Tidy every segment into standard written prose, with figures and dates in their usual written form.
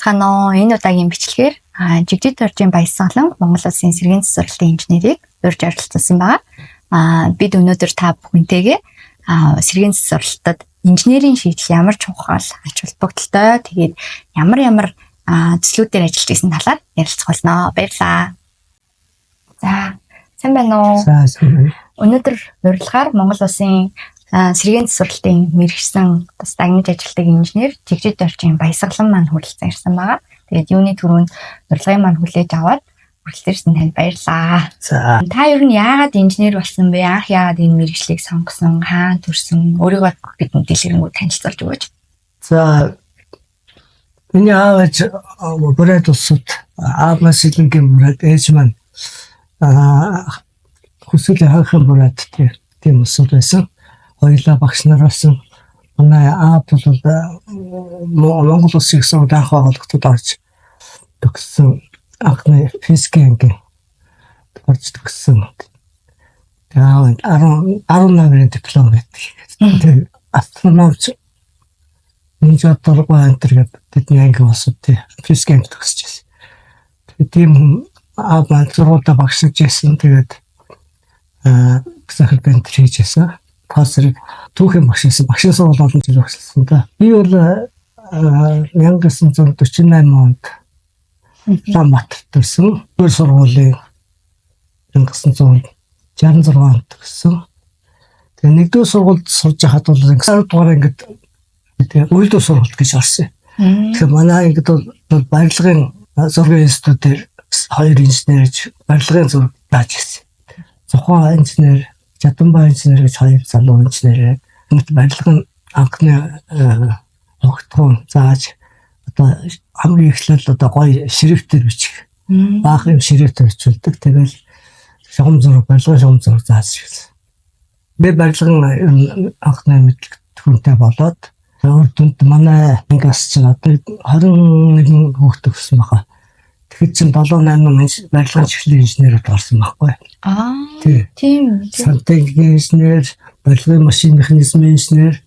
Сайн байцгаана уу? Энэ удаагийн бичлэгээр Жигжид Доржийн Баясгалан Монгол Улсын сэргээн засварлалтын инженерийг урьж оролцуулсан байгаа. Бид өнөөдөр та бүхэнтэйгээ сэргээн засварлалтад инженерийн шийдэл ямар чухал, ач холбогдолтой, тэгээд ямар ямар төслүүдээр ажиллаж исэн талаар ярилцах болно. Баярлалаа. За, сайн байна уу? За, сайн байна. Өнөөдөр урилгаар Монгол Улсын сэргээн засварлалтын мэргэшсэн бас дагнаж ажилладаг инженер Жигжид Доржийн Баясгалан маань хүрэлцэн ирсэн байгаа. Тэгээд юуны түрүүнд урилгын маань хүлээж аваад хүрэлцэн ирсэн танд баярлалаа. За. Та ер нь яагаад инженер болсон бэ? Анх яагаад энэ мэргэжлийг сонгосон? Хаана төрсөн? Өөрийгөө бидэнд дэлгэрэнгүй танилцуулж өгөөч. За, миний аав ээж Бурайд улсад, аав маань Сэлэнгийн Бурайд, ээж маань Хүсэл хойхын Бурайд, тийм улсууд байсан. Хоёулаа багш нар байсан. Манай аав бол Монгол улсын их сургууль анх байгуулагдахад орж төгссөн, анхны физикийн анги орж төгссөн. Тэгээ аав 10 18-ын диплом байдаг. Тэгээ астрономч Нинжа дургуй энэ гэдэг тэдний анги улсууд, тий, физикийн анги төгсөж байсан. Тэгээ тийм хүн аав маань сургуультай багшилж байсан. Тэгээд сахар бент хийж байсан. Тоо зэрэг түүхийн багш байсан. Багшийн сургууль олон жил багшилсан да. Би бол 1948 онд Улаанбаатарт төрсөн. Өөр сургуулийн 1966 онд төгссөн. Тэгээ нэгдүгээр сургуульд сурж байхад бол 10 дугаар ангид тэгээ үйлдвэр сургалт гэж орсон. Тэгэхээр манай ангид бол барилгын зургийн институт дээр хоёр инженер барилгын зураг дааж ирсэн. Зухаа инженер, Жаданбаа инженер гэж хоёр залуу инженер барилгын анхны огтхон зааж, одоо хамгийн эхлэл одоо гоё шрифтээр бичих. Баах юм шрифтээр бичүүлдэг. Тэгэл шугам зураг, барилгын шугам зураг зааж ирсэн. Би барилгын анхны мэдлэг хүнтэй болоод өөр дүнд манай ангиас чинь одоо 21 хүүхэд төгссөн баха. Тэгэхэд чинь 7 8 барилгын чиглэлийн инженерүүд орсон байхгүй. Тийм. Сантехникийн инженер, барилгын машин механизмын инженер,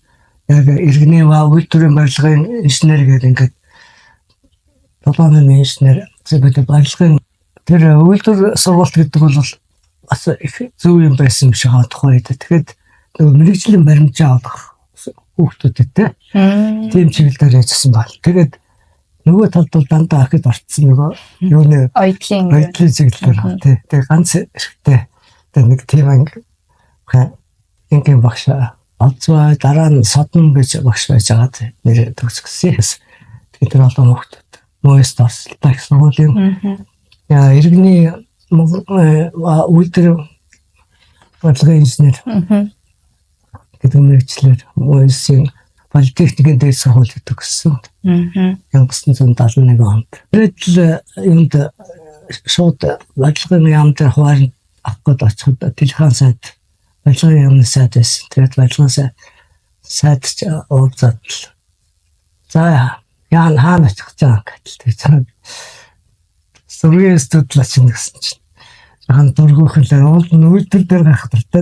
яг иргэний ва үйлдвэрийн барилгын инженер гэдэг ингээд 7 8 инженер зөвхөн барилгын тэр үйлдвэр сургалт гэдэг бол бас их зөв юм байсан юм шиг байгаа тухай үед. Тэгэхэд нөгөө мэргэжлийн баримжаа олгох хүүхдүүдтэй тийм чиглэлээр яжсан байна. Тэгээд нөгөө талд бол дандаа ахид орцсон нөгөө юуны оюутлын оюутлын чиглэлээр, тий. Тэгээ ганц эрэгтэй тэгээ нэг тийм анги ангийн багш олзвай, дараа нь Содон гэж багш байж байгаад нэр төгсгсөн. Тэгээд тэр олон хүүхдүүд мөөст орсолтой их сургуулийн иргэний үйлдвэр бодлогын инженер гэдэг мэргэжлээр МУИС-ийн политехникийн дээд сургуулийг төгссөн. 1971 онд. Тэгээд л юунд шууд бодлогын яам дээр хуваар авах гээд очиход Телхан сайд, бодлогын яамны сайд байсан. Тэгээд бодлогын сайд ч уулзаад л, за, яа, хаана очих гэж байгаа гэдэл. Тэгээд зургийн институт л очино гэсэн чинь жаахан дургүйхэн л уул нь үйлдвэр дээр гарах дуртай.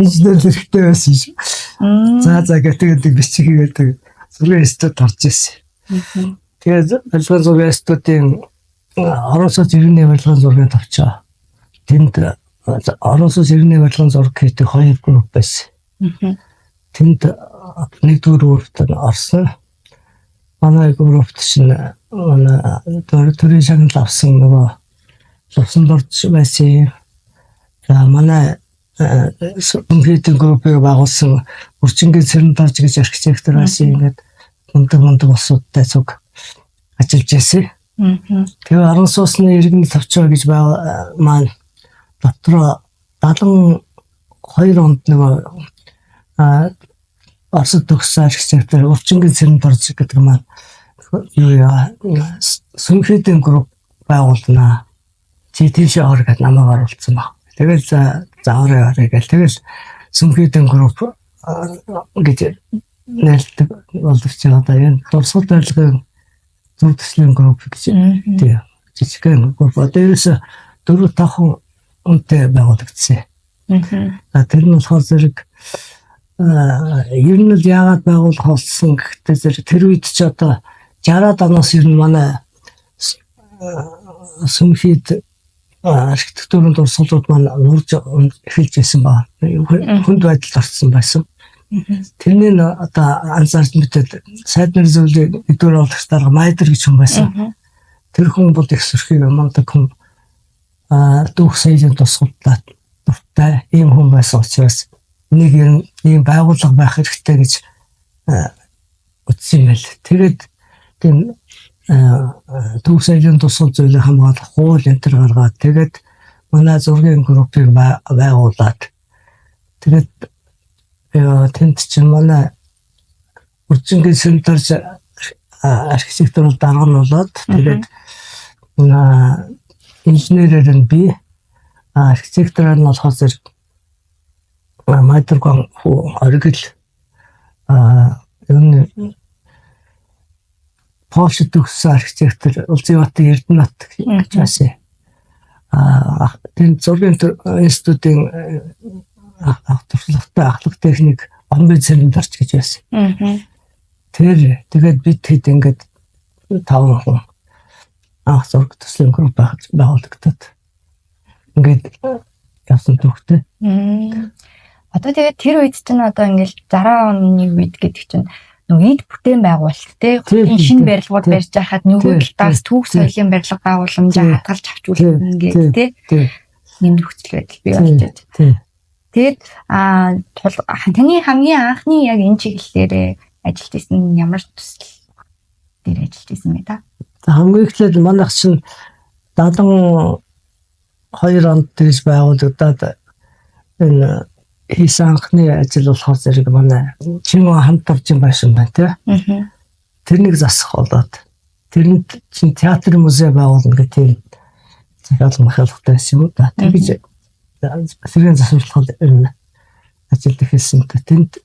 Инженер хэрэгтэй байсан шүү. За за гэх тэгээд бичих хийгээд зургийн институт орж ирсэн. Тэгээд барилгын зургийн институтын орон сууц иргэний барилгын зургийн товчоо. Тэнд орон сууц иргэний барилгын зураг хийдэг хоёр групп байсан. Тэнд нэгдүгээр группт орсон. Манай группт чинь манай төрийн шагнал авсан нөгөө Лувсан дорж байсан. За, манай компьютер группийг байгуулсан Бүрчингийн Цэрэн дорж гэж архитектор байсан. Ингээд мундаг мундаг улсуудтай цуг ажиллаж байсан. Тэгээ орон сууцны иргэн товчоо гэж маань дотроо 72 онд нөгөө Оросд төгссөн архитектор Урчингийн Цэрэн дорж гэдэг маань юу яа сүнхийдэн групп байгуулнаа. Чи тийшээ ор гэд намайг оруулсан баг. Тэгэл за за орё орё гэл тэгэл сүнхийдэн групп гэж нэрлэдэг боловч одоо энэ дурсгал барилгын зүг төслийн групп гэж, тий, жижигхэн групп одоо ерөөсө 4 5 үнэтэй байгуулагдсан. За, тэр нь болохоор зэрэг ер нь л яагаад байгуулах болсон гэхдээ зэрэг тэр үед ч одоо 60-аад оноос ер нь манай Сүнхийд архитектурын дурсгалууд маань нурж эхэлж байсан ба хүнд байдалд орсон байсан. Тэрний нь одоо анзаарч мэдээд сайд нар зөвлөлийн нэгдүгээр орлогч дарга Майдер гэж хүн байсан. Тэр хүн бол их сөрхий мундаг хүн, түүх соёлын тусгалтай дуртай ийм хүн байсан учраас нэг юм ийм байгууллага байх хэрэгтэй гэж утсан юм байл. Тэгээд тийм түүх соёлын тусгал зүйлийг хамгаалах хууль энэ төр гаргаад тэгээд манай зургийн группийг байгуулад тэгээд тэнд чинь манай Үржингийн Сэнтарж архитектор бол дарга нь болоод тэгээд инженерээр нь би, архитектороор нь болохоор зэрэг Майдурган оргил энэ Польшд төгссөн архитектор Улзыбатын Эрдэнэт гэж байсан. Тэр зургийн институтын ах туршлагатай ахлах техник Гомбын Цэрэмдарч гэж байсан. Тэр тэгээд бид хэд ингээд 5 хүн анх зураг төслийн групп байгуулагдаад ингээд явсан түүхтэй. Одоо тэгээд тэр үед чинь одоо ингээд 60 оны үед гэдэг чинь нөгөө эд бүтээн байгуулалт те хотын шинэ барилгууд барьж байхад нөгөө талаас түүх соёлын барилга байгууламжаа хадгалж авч үлдэнэ гэдэг те нэм нөхцөл байдал бий болж байна. Тэгээд таны хамгийн анхны яг энэ чиглэлээр ажиллаж исэн ямар төсөл дээр ажиллаж исэн бэ та? Хамгийн эхлээд манайх чинь 72 онд тэгж байгуулагдаад энэ хийсэн анхны ажил болохоор зэрэг манай Чингүн хамт оржин байшин байна тий. Тэрнийг засах болоод тэрэнд чинь театр музей байгуулна гэх тийм захиалга махиалгатай байсан юм уу да. Тэгж сэргээн засварлах энэ ажил эхэлсэн. Тэнд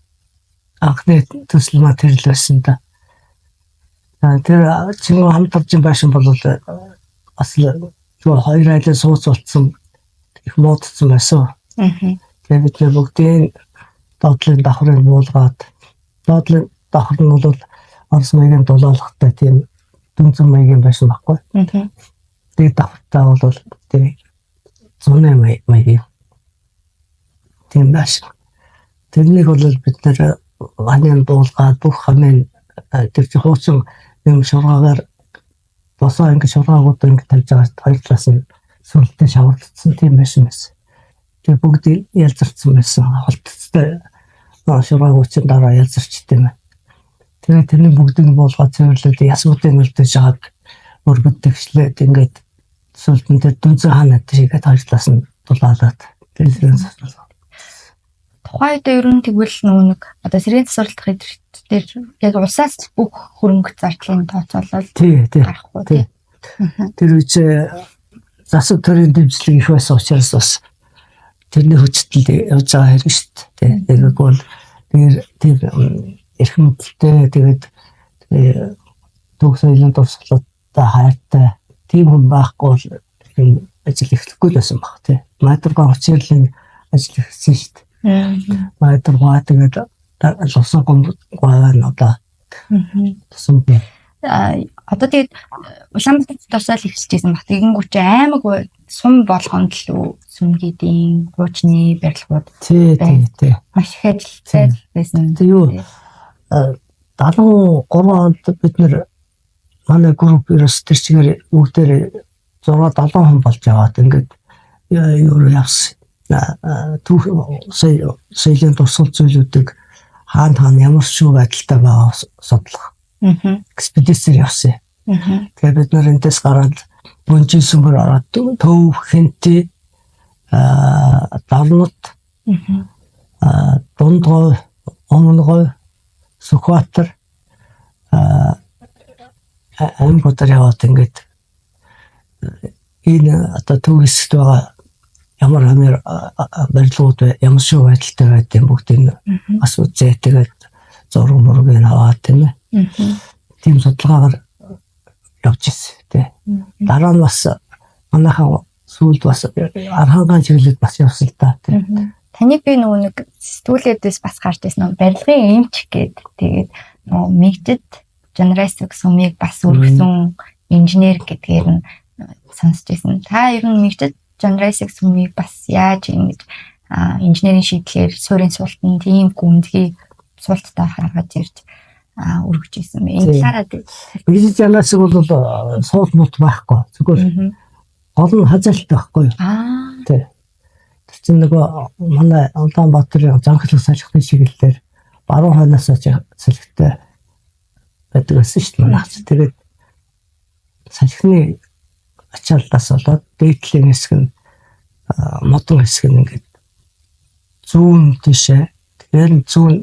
анхны төсөл маа тэр л байсан да. Тэр Чингүн хамт оржин байшин бол бас зүгээр хоёр айлын сууц болцсон их муудсан байсан. Тэгээд бид нэр бүгдийн доотлын давхрыг буулгаад доотлын давхар нь бол Орос маягийн дулаалгатай тийм дүнзэн маягийн байшин байхгүй. Тэгээд давхартаа бол тийм зуны маягийн тийм байшин. Тэрнийг бол бид нэр ханын буулгаад бүх ханын тэр чинь хуучин юм шургаагаар босоо ингэ шургаагууд ингэ тавьж байгаа хоёр талаас нь сүрэлтээ шаварлагдсан тийм байшин байсан. Тэр бүгд ялзарцсан байсан. Холтцтой шургаагууд чинь дараа ялзарчтай юм. Тэгээд тэрний бүгдийг буулгаад цэвэрлээд ясгуудыг үлдээж хагаад өргөдөгчлээд ингээд сүлдэн дээр дүнзэн хаана тийгээд хоёр талаас нь дулаалаад тэр сэргээн засварлаа. Тухайн үед ер нь тэгвэл нөгөө нэг одоо сэргээн засварлах дээр яг улсаас бүх хөрөнгө зардлыг тооцоолол гарахгүй тий. Тэр үеч засаг төрийн дэмжлэг их байсан учраас бас тэрний хүчтэл явж байгаа хэрэг шүү дээ. Тэгээд бол тэр эрх мэдэлтэй тэгээд түүх соёлын дурсгалуудтай хайртай тийм хүн байхгүй бол энэ ажил эхлэхгүй л байсан баг тий. Майдурган хучирлын ажил эхэлсэн шүү дээ. Майдурган тэгээд лусан гомгой нь одоо тусан би. Одоо тэгээд Улаанбаатар тусаал эхэлж байсан баг. Тэгэнгүүт чи аймаг сум болгонд л сүмгийдийн хуучны барилгууд тий тий тий маш их ажилтай байсан. Тэг юу 73 онд бид нэр манай групп ерөөс тэр чигээр бүгдээр 6 7 хүн болж яваад ингээд юу явсан. Түүх соёлын дурсгал зүйлүүдийг хаана хаана ямар шүү байдалтай байгаа судлах. Экспедицээр явсан. Тэгээд бид нар эндээс гараад Бөнжийн сүмөр ороод Төв, Хэнти, Дарнут, Дундгой, Өмнөгой, Сүхбаатар аймагуудаар яваад ингээд энэ одоо төв хэсэгт байгаа ямар хамаар барилгууд ямар шүү байдалтай байдیں бүгдийг бас үзээ тэгээд зураг мургийг аваад тийм ээ. Тийм судалгаагаар явж ирсэн тий. Дараа нь бас манайхан сүүлд бас Архангаан чиглэлд бас явсан л та тий. Таныг би нөгөө нэг сэтгүүлүүдээс бас гарч ирсэн нөгөө барилгын эмч гээд тэгээд нөгөө мэгдэд Жанрайс сүмийг бас өргөсөн инженер гэдгээр нь Сонсч байсан. Та ер нь мэргэжит жанрын сүмийг бас яаж ингэж инженерийн шийдлэр суурийн суултанд тийм гүнзгий суулттай гаргаж ирж өргөж ирсэн бэ? Энэ талаараа Мэргэжит жанраас бол суул мут байхгүй. Зүгээр гол нь хазаалт байхгүй юу? Тий. Тэр чинь нөгөө манай Улаанбаатарын занхлах салхины чиглэлээр баруун хойноос салхитай байдаг байсан шүү дээ манайх. Тэгээд салхины ачааллаас болоод дээдлийн хэсэг нь модон хэсэг нь ингээд зүүн тишээ, тэгэхээр зүүн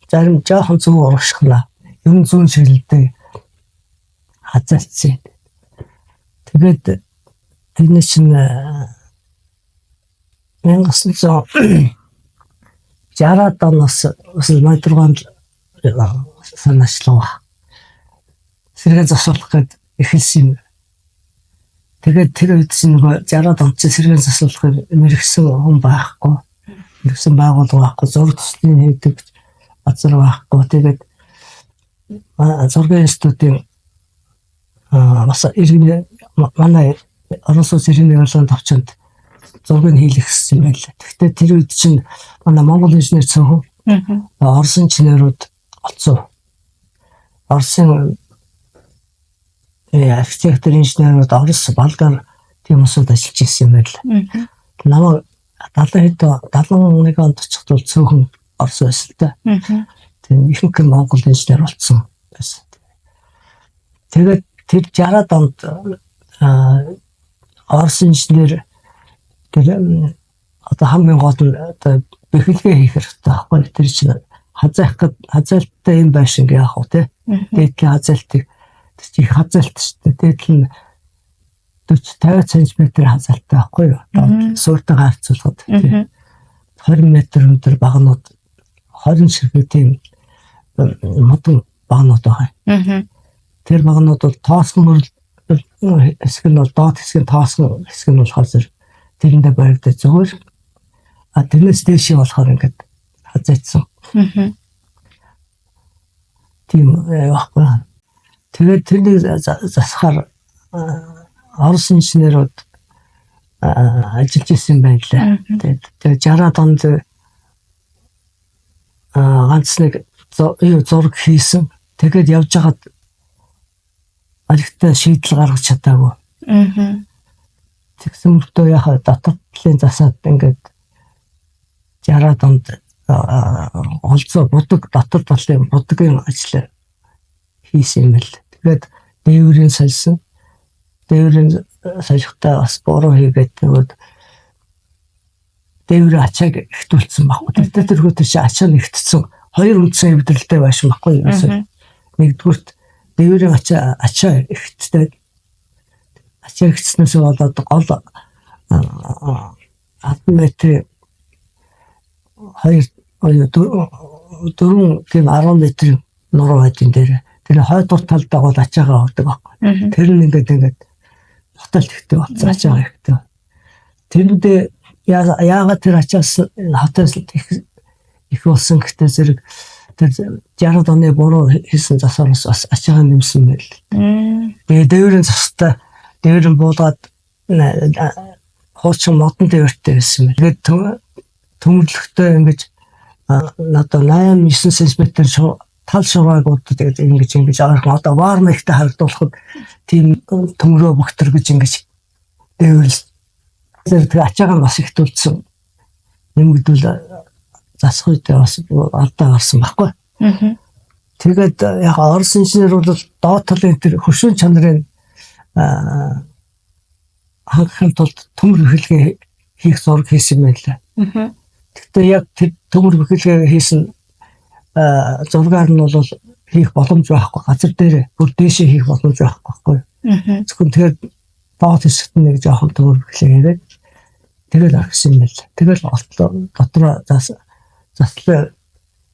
зарим жоохон зүү урагшихна. Ер нь зүүн чиглэлдээ хазаалцсан. Тэгээд тэрний чинь 1960-аад оноос бас Майдургаанд санаачлав. Сэргээ засуулах гээд эхэлсэн юм. Тэгээд тэр үед чинь нөгөө 60-аад онд чинь сэргээн засуулахыг мэргэсэн хүн байхгүй. Мэргэсэн байгууллага байхгүй, зураг төслийн хийдэг газар байхгүй. Тэгээд зургийн институтын бас иргэний манай Орос улс иргэний орлогын товчонд зургийг хийлгэсэн юм байлаа. Гэхдээ тэр үед чинь манай Монгол инженер цөөхөн, Орос инженерүүд олцсон. Оросын архитектор инженерүүд Орос, Болгар тийм улсууд ажиллаж ирсэн юм байлаа. Намайг 70 хэд 71 онд очиход бол цөөхөн Орос байсан л та. Тийм, ихэнх нь Монгол инженер болсон байсан. Тэгээд тэр 60-аад онд Орос инженер тэр одоо хамгийн гол нь одоо бэхлэгээ хийх хэрэгтэй байхгүй. Тэр чинь хазаах гээд хазаалттай юм байшин яах вэ те. Дээдлийн хазаалтыг тэр чинь их хазаалт шүү дээ. Дээдл нь 40 50 см хазаалттай байхгүй юу? Сууртайгаа харьцуулахад тий. 20 м өндөр багнууд, 20 ширхэг тийм модон багнууд байгаа. Тэр багнууд бол тоосон мөрөл хэсэг нь бол доод хэсэг нь тоосон хэсэг нь болохоор зэрэг тэрэндээ баригдаж зүгээр. А тэрнээс дээшээ болохоор ингээд хазаацсан. Тийм байхгүй. Тэгээд тэрнийг засахаар Орос инженерүүд ажиллаж исэн байлаа. Тэгээд 60-аад онд ганц нэг зураг хийсэн. Тэгээд явж байгаад алигтай шийдэл гаргаж чадаагүй. Тэгсэн мөртөө яхаа дотор талын засаад ингээд 60-аад онд олзоо будаг дотор талын будгийн ажил хийсэн юм л. Тэгээд дээврийн сольсон. Дээврийн солихдоо бас буруу хийгээд нөгөө дээврийн ачааг ихтүүлсэн байхгүй. Тэр тэрхүү тэр чинь ачаа нэгтсэн. Хоёр үндсэн эвдрэлтэй байшин байхгүй юу? Нэгдүгüрт дээврийн ачаа ихттэй. Ачаа ихтснээс болоод гол 10 метр 2 4 тийм 10 метр нуруу байдын дээр. Тэр хойдуур талдаа гол ачаагаа авдаг байхгүй. Тэр нь ингээд хотол ихтэй болсон, ачаагаа ихтэй. Тэрэндээ яагаад тэр ачаас хотоос их болсон гэхдээ зэрэг тэр 60 оны буруу хийсэн засаараас бас ачаагаа нэмсэн байл. Тэгээ дээврийн застай дээврэн буулгаад хуучин модон дээвэртэй байсан байл. Тэгээд төмөрлөгтэй ингэж одоо 8 9 см тал шураагууд тэгээд ингэж ойрхон одоо вармэгтэй харагдуулахад тийм төмрөө бөхтөр гэж ингэж дээвэрл зэрэг ачаагаа бас ихтүүлсэн. Нэмэгдүүл засах үедээ бас алдаа гарсан байхгүй. Тэгээд яг Орос инженер бол доод талын тэр хөшүүн чанарын хангахын тулд төмөр бэхлэгээ хийх зураг хийсэн юм байлаа. Гэхдээ яг тэр төмөр бэхлэгээ хийсэн зургаар нь бол хийх боломж байхгүй. Газар дээр бүр дээшээ хийх боломж байхгүй байхгүй. Зөвхөн тэгэхээр доод хэсэгт нэг жоохон төмөр бэхлэгээ хийгээд тэгэл орхисон юм байл. Тэгэл олтлоо дотроо заслаа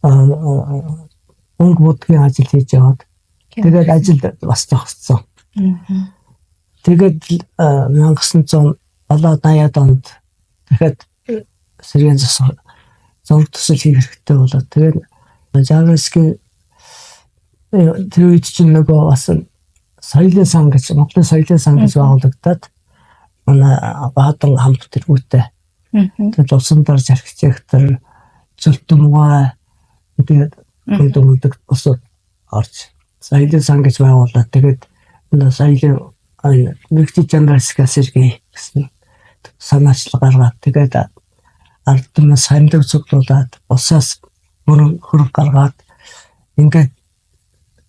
өнгө будгийн ажил хийж яваад тэгээд ажил бас зогссон. Тэгээд 1970 80-ад онд дахиад сэргээн засах зураг төсөл хийх хэрэгтэй болоод тэгээд Жарвиски тэр үед чинь нөгөө бас соёлын сан гэж Монголын соёлын сан гэж байгуулагдаад манай Баадан хамт тэргүүтэй. Тэгээд улсан дарж архитектор Зүлтүмгай тэгээд мөндөг бусад орж соёлын сан гэж байгуулад тэгээд энэ соёлын мэргэжил чанар хэсгээс сэргэе гэсэн санаачлал гаргаад тэгээд ард түмнээс хамдаг цуглуулад усаас мөрөн хөрөг гаргаад ингээд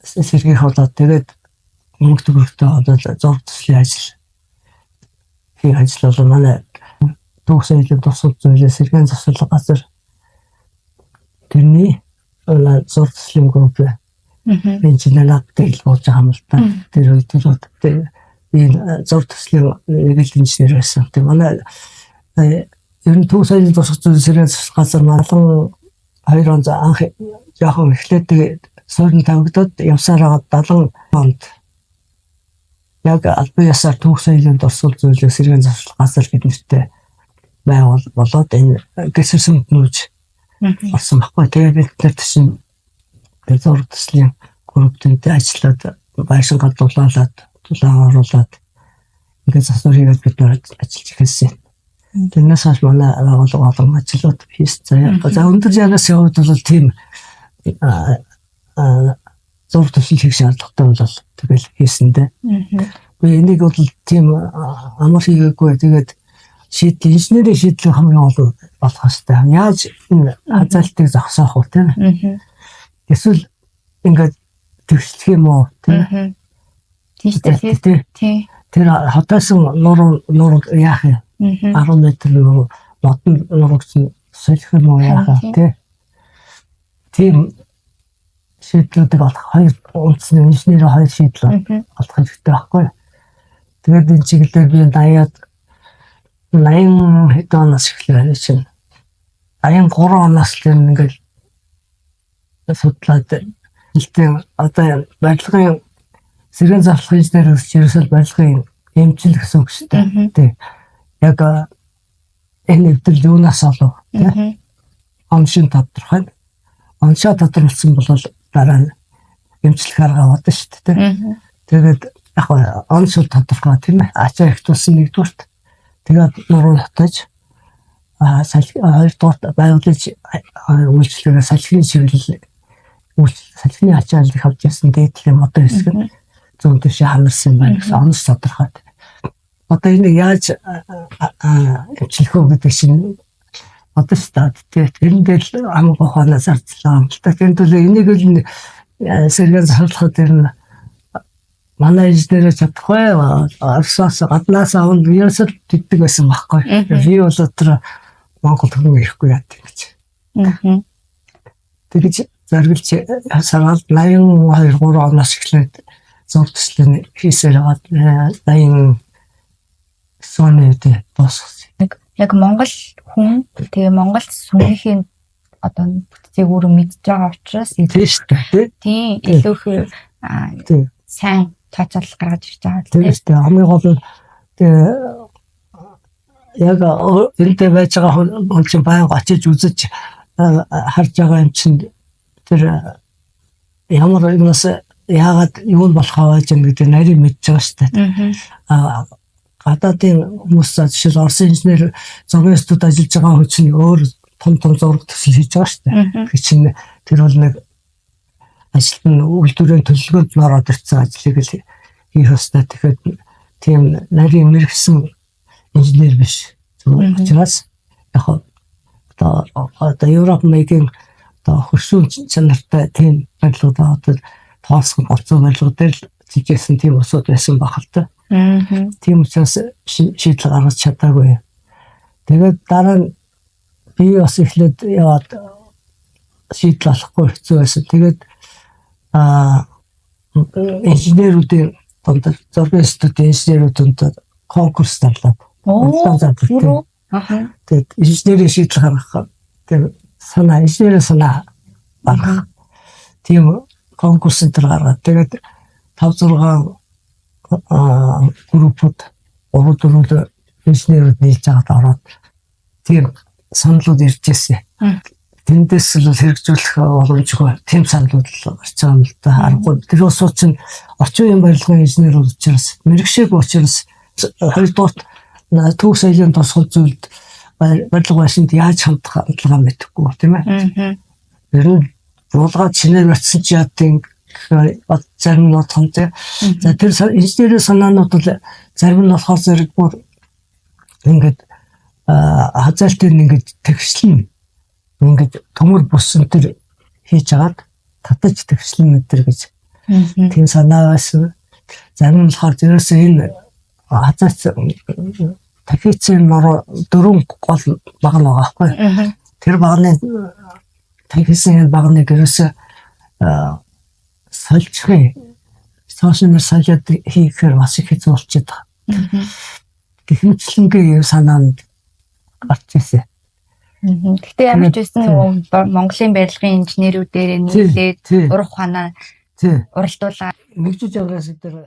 сэргийх болоод тэгээд мөнгө төгрөгтэй болоод зураг төслийн ажил хийх ажил бол манай түүх соёлын тусгал зүйлээ сэргээн завсарлага газар тэрний зураг төслийн групп инженер надтай ил болж байгаа юм л та. Тэр үед бол би зураг төслийн нэг л инженер байсан. Тэр манай ер нь түүх соёлын тусгал зүйлээ сэргээн завсарлага газар 72 онд анх жоохон эхлээд суурь нь тавигдаад явсаар байгаа 70 онд яг албан ёсоор түүх соёлын дурсгал зүйлийг сэргээн завсарлах газар гэд нэртэй байгуул болоод энэ гэсэрсэнд нүүж орсон байхгүй. Тэгээд бид нар чинь зураг төслийн групптэй ажиллаад байшин гадуулаад тулаан оруулаад ингээд засвар хийгээд бид нар ажиллаж эхэлсэн. Тэрнээс хойш манай байгууллага олон ажлууд хийсэн. За өндөр жагаас яваад бол тийм зураг төсөл хийх шаардлагатай бол тэгэл хийсэн дээ. Би энийг бол тийм амар хийгээгүй. Тэгээд шийдэл инженерийн шийдэл хамгийн гол болох хэвээр. Яаж энэ хазаалтыг зогсоох вэ тийм? Эсвэл ингээд тэгшлэх юм уу тийм? Тийм шүү дээ. Тийм. Тэр хотоосон нуруу яах юм? 10 м нуруу модон нурууг чинь солих юм уу яах вэ тийм? Тийм шийдлүүдийг олох хоёр үндсэн инженерийн хоёр шийдэл олох хэрэгтэй байхгүй. Тэгээд энэ чиглэлээр би 80-аад 80 хэдэн оноос эхлэв чинь 83 оноос л ингээд судлаад хэлтэн одоо барилгын сэргээн завсарлах инженер ерөөсөө барилгын эмчил гэсэн үг шүү дээ. Тий. Яг энэ нэвтрэл юунаас олов тий. Оншин тодорхой. Оншоо тодорхойлсон бол дараа нь эмчлэх арга аваад шүү дээ. Тэгээд яг оншил тодорхой тийм ээ. Ачаа их тулсан нэгдүгüрт. Тэгээд нуруу хотож хоёрдугаарт байгуулж үйлчлэгээ салхины чиглэл салхины ачааллыг авч ясан дээдлийн модон хэсэг нь зүүн тишээ хамарсан байна гэсэн онц тодорхой. Одоо энийг яаж эмчлэх үү гэдэг чинь одоо шүү дээ. Тэрэн дээр л хамгийн ухаанаа зарцлаа юм л та. Тэр төлөө энийг л сэргээн завсарлахад тэр нь манай инженерээ чадахгүй Оросоос гаднаас авна ерөөсөө тэгдэг байсан байхгүй. Би бол тэр Монгол хүн ирэхгүй яа гэж. Тэгэж зориглож сараад 82 3 оноос эхлээд зураг төслийн хийсээр яваад 89 оны үед дуусгасан. Яг Монгол хүн тэгээ Монгол сүмийнхээ одоо бүтцийг өөрөө мэдж байгаа учраас тийм шүү дээ. Тийм илүү их сайн тооцоолол гаргаж ирж байгаа тийм шүү дээ. Хамгийн гол нь тэгээ яг энэтэй байж байгаа хүн чинь байнга очиж үзэж харж байгаа юм чинь тэр ямар юмнаас яагаад юу нь болох аваад юм гэдэг нарийн мэдж байгаа шүү дээ. Аа гадаадын хүмүүс жишээл Оросын инженер зургийн институт ажиллаж байгаа хүн чинь өөр том том зураг төсөл хийж байгаа шүү дээ. Тэгэхээр чинь тэр бол нэг ажилт нь үйлдвэрийн төлөвлөгөөнд ороод ирсэн ажлыг л хийх ёстой. Тэгэхээр тийм нарийн мэргэсэн инженер биш. Зүгээр учраас яг одоо Европ маягийн одоо хөршүүн чанартай тийм барилгууд одоо тоосгон голцоо барилга дээр л жижигсэн тийм усуд байсан байх л та. Тийм учраас шийдэл гаргаж чадаагүй. Тэгээд дараа нь би бас эхлээд яваад шийдэл олохгүй хэцүү байсан. Тэгээд инженерүүдийн дунд зургийн институтын инженерүүд дунд конкурс зарлаад. Тэгээд инженерийн шийдэл гаргах тэр санаа инженерийн санаа гаргах тийм конкурс энэ төр гаргаад тэгээд 5 6 группууд 3 4 инженерүүд нийлж байгаад ороод тийм саналууд ирж ирсэн. Тэндээс л хэрэгжүүлэх боломжгүй тийм саналууд л гарч байгаа юм л да. Аргагүй. Тэр улсууд чинь орчин үеийн барилгын инженер учраас мэргэшээгүй учраас хоёрдугаарт төв соёлын тусгал зүйлд барилга байшинд яаж хандах хандлага мэдэхгүй тийм ээ. Ер нь буулгаад шинээр барьсан ч яадын зарим нь бодох юм тий. За тэр инженерийн санаанууд бол зарим нь болохоор зэрэг бүр ингээд хазаалтыг ингээд тэгшлэн ингээд төмөр бусан тэр хийж агаад татаж тэгшлэн мэдэр гэж тийм санаа байсан. Зарим нь болохоор ерөөсөө энэ хазаач тахицын нуруу дөрвөн гол багна байгаа байхгүй. Тэр багны тахицын багныг ерөөсөө сольчихъя. Сошиал солиод хийхээр бас их хэцүү болчиход байгаа. Гэх мэтлэнгийн санаанд гарч ирсэн. Гэхдээ ямар ч байсан Монголын барилгын инженерүүдээр нийлээд урах ухаанаа уралдуулаа. Мэгжиж байгаас дээр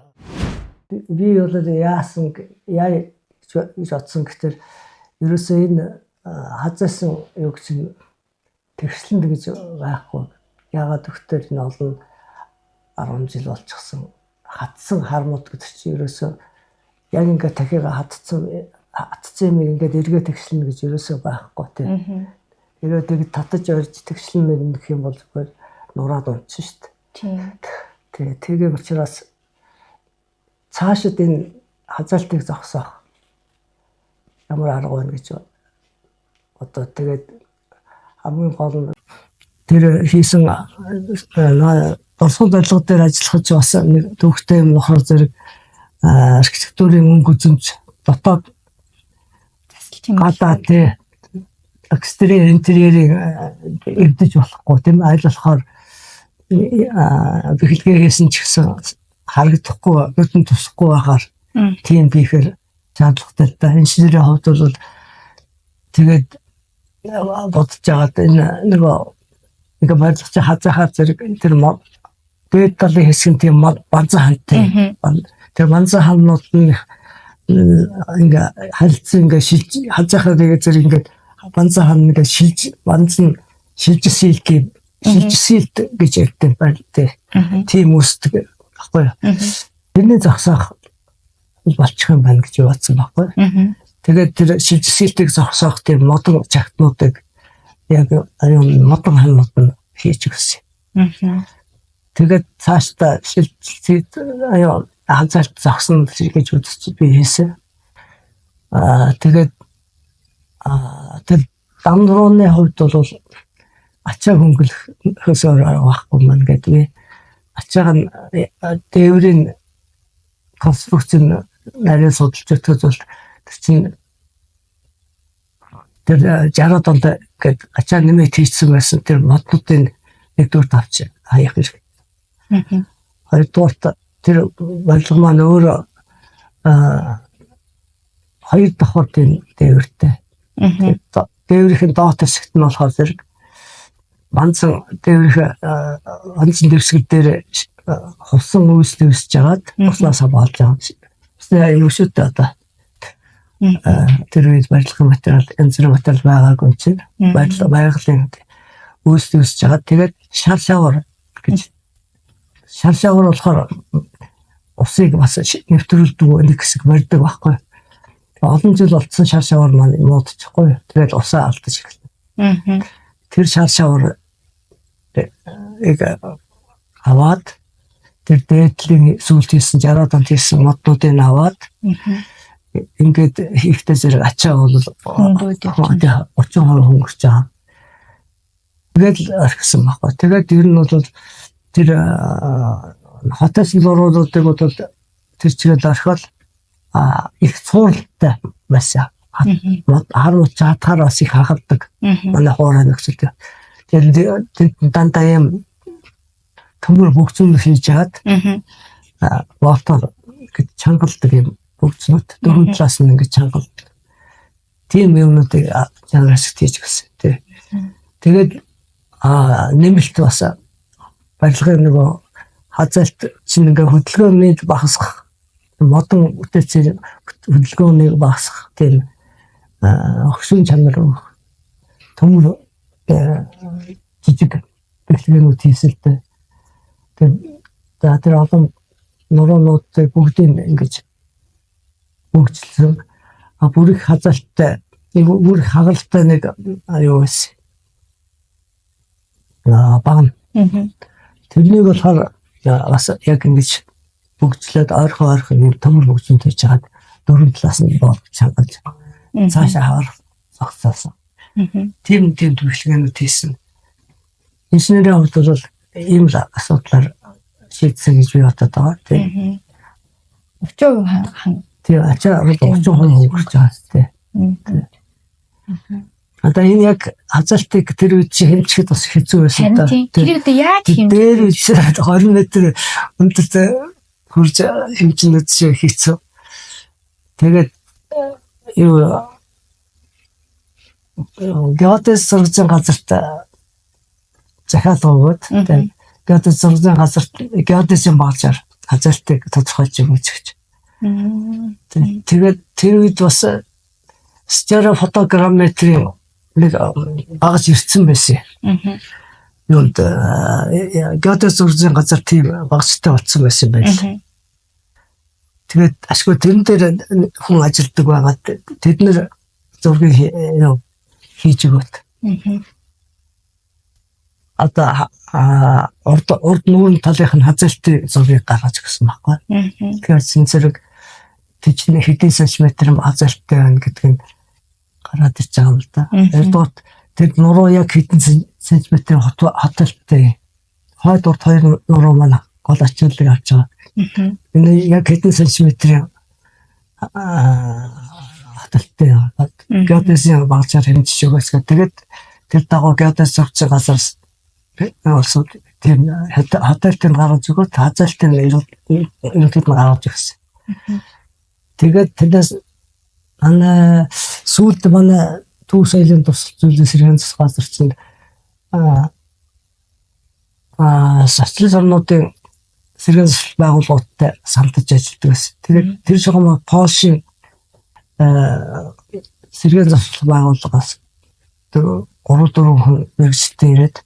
би бол яасан яа гэж бодсон гэхтэр ерөөсөө энэ хазаасан юу чинь тэгшлэнд гэж байхгүй. Яагаад гэвэл энэ олон 10 жил болчихсон хатсан хармууд гэдэг чинь ерөөсөө яг ингээд тахига хатцсан юм ингээд эргээ тэгшлэнэ гэж ерөөсөө байхгүй тийм. Ерөө тэг татаж орж тэгшлэнэ гэх юм бол зүгээр нураад унтсан шүү дээ. Тийм. Тэгээ учраас цаашид энэ хазаалтыг зогсоох ямар арга байна гэж одоо тэгээд хамгийн гол нь тэр хийсэн дурсгал барилга дээр ажиллах ч бас нэг төвхтэй юм болохоор зэрэг архитектурын өнгө үзэмж дотоод гадаа тий экстерьер интерьерийг эвдэж болохгүй тийм аль болохоор бэхлэгээ хийсэн ч гэсэн харагдахгүй нүдэн тусахгүй байхаар тийм хийхээр шаардлагатай л да. Инженерийн хувьд бол тэгээд бодож байгаад энэ нөгөө ингээ барилгач хазаахаар зэрэг тэр дээд талын хэсэг нь тийм банзан хантай. Тэр банзан ханнууд нь ингээ харилцан ингээ шилж хазаахаар тэгээ зэрэг ингээ банзан хан ингээ шилж банзан шилжсэлт шилжсэлт гэж ярьдаг байна тий. Тийм үүсдэг баггүй юу. Тэрний зогсоох болчих юм байна гэж бодсон байхгүй. Тэгээд тэр шилжсэлтийг зогсоох тэр модон чагтнуудыг яг модон ханнууд нь хийж өгсөн. Тэгээд цаашдаа шилжилт хазаалт зогсно гэж үзэж би хийсэн. Тэгээд тэр дамрууны хувьд бол ачаа хөнгөлөхөөс өөр арга байхгүй маань гэдэг би ачааг нь дээврийн конструкцийн нарийн судалж өгөхөд бол тэр чинь тэр 60-аад онд гээд ачаа нэмээд хийчихсэн байсан тэр моднуудын нэгдүгээр авч хаях хэрэгтэй. Хоёрдугаарт тэр барилга маань өөрөө хоёр давхар тийм дээвэртэй. Дээврийн доод хэсэгт нь болохоор зэрэг банзан дээврийн банзан дэвсгэр дээр хувсан үйлсэл үүсэж хагаад уснаас хамгаалж байгаа. Усны юу шүү дээ одоо. Тэр үед барилгын материал, янз бүрийн материал байгаагүй юм чинь. Барилга байгалийн үйлсэл үүсэж хагаад тэгээд шар шавар гэж шар шавар болохоор усыг бас нэвтрүүлдэг нэг хэсэг барьдаг байхгүй. Олон жил болцсон шар шавар маань муудчихгүй. Тэгээд усаа алдаж эхэлнэ. Тэр шар шавар аваад тэр дээдлийн сүүлд хийсэн 60-аад онд хийсэн моднуудыг аваад ингээд хийхдээ зэрэг ачаа бол 30% хөнгөрч байгаа. Тэгээд л орхисон байхгүй. Тэгээд ер нь бол тэр хотоос луруудыг бол тэр чигээр орхиол их цууралтай байсан. Хар уч хатгаар бас их хахалдаг. Манай хуурай нөхцөл. Тэр дандаа юм төмөр бөгцөн хийж чад болтоор гэж чангалдаг юм бөгцнүүд дөрвөн талаас нь ингэж чангалдаг. Тийм юмнуудыг чангаар хэсэгт хийж гисэн тий. Тэгээд нэмэлт бас барилгын нөгөө хазаалт чинь ингээ хөдөлгөөнийг багасгах модон бүтээцээр хөдөлгөөнийг багасгах тийм огшин чанар өгөх төмөр Жижиг бэлтгэнүүд хийсэн л дээ. Тэр за тэр олон нуруунуудыг бүгдийг ингэж бөгжлсөн. А бүр их хазаалттай, нэг бүр их хагалтай нэг юу байсан. Багна. Тэрнийг болохоор бас яг ингэж бөгжлөөд ойрхон юм төмөр бөгжин хийж хагаад дөрвөн талаас нь боолж чангалж цаашаа хавар зогсоосон. Тийм түвшлэгээнүүд хийсэн. Инженерийн хувьд бол ийм л асуудлаар шийдсэн гэж би бодод байгаа. Тийм. 30% хан. Тийм, ачаа 30% хөнгөрч байгаа тийм. Одоо энэ яг хазаалтыг тэр үед чи хэмжихэд бас хэцүү байсан та. Тэр үед яаж хэмжих? Дээр үед 20 м өндөртэй хурж хэмжинүүд чи хэцүү. Тэгээд юу геодез зургийн газарт захиалга өгөөд тэгээд геодез зургийн газарт геодезийн багжаар хазаалтыг тодорхойлж өгөөч гэж. Тэгээд тэр үед бас стереофотограмметрийн нэг багаж ирсэн байсан. Юунд геодез зургийн газар тийм багажтай болсон байсан байл. Тэгээд ашгүй тэрэн дээр хүн ажилладаг байгаад тэд нэр зургийг хийж өгөөд. Одоо урд нүүрэн талынх нь хазаалтын зургийг гаргаж өгсөн байхгүй. Тэгэхээр зэрэг тэжнэ хэдэн сантиметр хазаалттай байна гэдг нь гараад ирж байгаа юм л да. Хоёрдугаарт тэр нуруу яг хэдэн сантиметр хотолтой. Хойд урд хоёр нуруу маань гол ачааллыг авч байгаа. Энэ яг хэдэн сантиметрийн хотолтой. Геодезийн багжаар хэмжиж өгөөч гэх. Тэгээд тэр дагуу геодез зургийн газар улсууд тийм хотелтын гаргаж өгөөд хазаалтын ерөнхийд нь гаргаж өгсөн. Тэгээд тэрнээс манай сүүлд манай төв соёлын тусал зүйлийн сэргээн засах газар чинь социалист орнуудын сэргээн засал байгууллагуудтай самтаж ажилладаг байсан. Тэгээд тэр шугам Польшийн сэргээн засал байгууллагаас 3-4 хүн мэргэжилтэн ирээд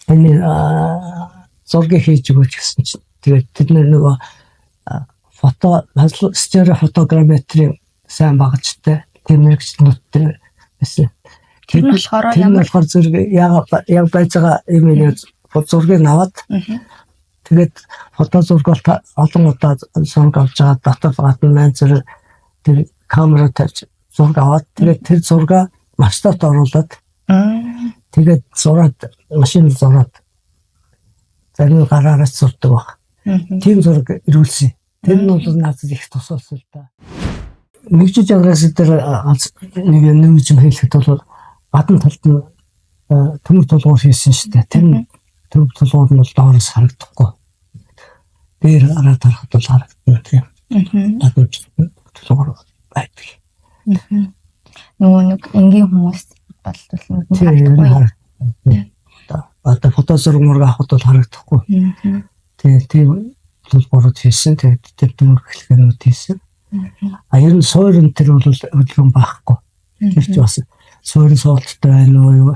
энэ зургийг хийж өгөөч гэсэн чинь тэгээд тэд нөгөө фото стереофотограмметрийн сайн багажтай тийм мэргэжилтнүүдтэй байсан. Тэр нь болохоор ямар болохоор зэрэг яг байж байгаа юм нэг зургийг аваад тэгээд фото зураг бол олон удаа зураг авч байгаа дотор гадна маань зэрэг тэр камера тавьж зураг аваад тэгээд тэр зургаа масштабт оруулаад тэгээд зураад машин зураад зарим гараараа зурдаг баг. Тийм зураг ирүүлсэн. Тэр нь бол надад их тусалсан л да. Мэгжиж аграас дээр нэг нэмж юм хэлэхэд бол гадна талд нь төмөр тулгуур хийсэн шүү дээ. Тэр нь төмөр тулгуур нь бол доороос харагдахгүй. Дээр араад харахад бол харагдана тийм. Гадна тулгуур байдаг. Нөгөө нэг энгийн хүмүүс бол харагдахгүй. Одоо фото зураг мураг авахд бол харагдахгүй. Тийм тулгуурууд хийсэн. Тэгээд тэр төмөр эхлэхнүүд хийсэн. А ер нь суур энэ төр бол хөдөлгөөн байхгүй. Тэр чи бас суурин суулттай байна уу юу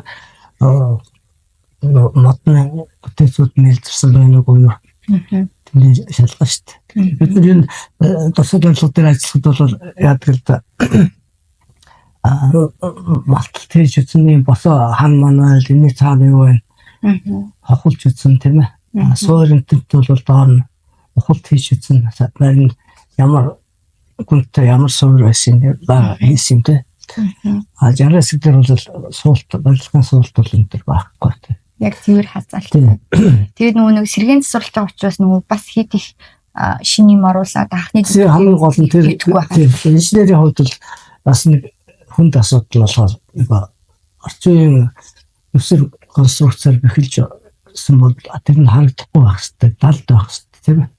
модны бүтээцүүд нээлтэрсэн байна уу юу. Тэрний шалгаа шүү дээ. Бид нар энэ тусгай барилга дээр ажиллахад бол яадаг л да. Малталт хийж үзэн юм босоо хан манайл энэний цаана юу байна. Хохолж үзэн тийм ээ. Суурин төвт бол доор нь ухалт хийж үзэн харин ямар гүнтэй ямар суур байсан юм хийсэн юм те. А 60 хэсэг дээр бол суулт барилгын суулт бол энэ төр байхгүй те. Яг цэвэр хазаалт. Тэгээд нөгөө нэг сэргээн засварлаж байгаа учраас нөгөө бас хэд их шинэ юм оруулаад анхны хамгийн гол нь тэр инженерийн хувьд бол бас нэг хүнд асуудал болохоор орчин үеийн өсөр конструкцаар бэхэлжсэн бол тэр нь харагдахгүй байх хэрэгтэй, далд байх хэрэгтэй тийм ээ.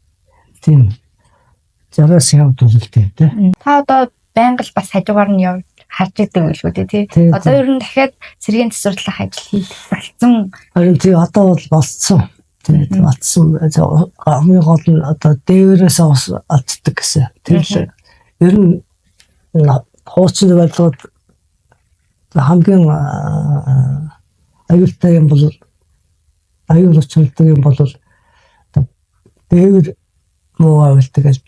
Тийм. 60-аас явд бол тийм тий. Та одоо байнга л бас хажуугаар нь явж харж идэг байлгүй тий. Одоо ер нь дахиад сэргээн засварлах ажил хийх болсон. Харин тий одоо бол болцсон. Тий болцсон. Хамгийн гол нь одоо дээврээс ус алддаг гэсэн. Тэр л ер нь хуучин барилгууд Хамгийн аюултай юм бол аюул учирдаг юм бол дээвэр муу байвал тэгэл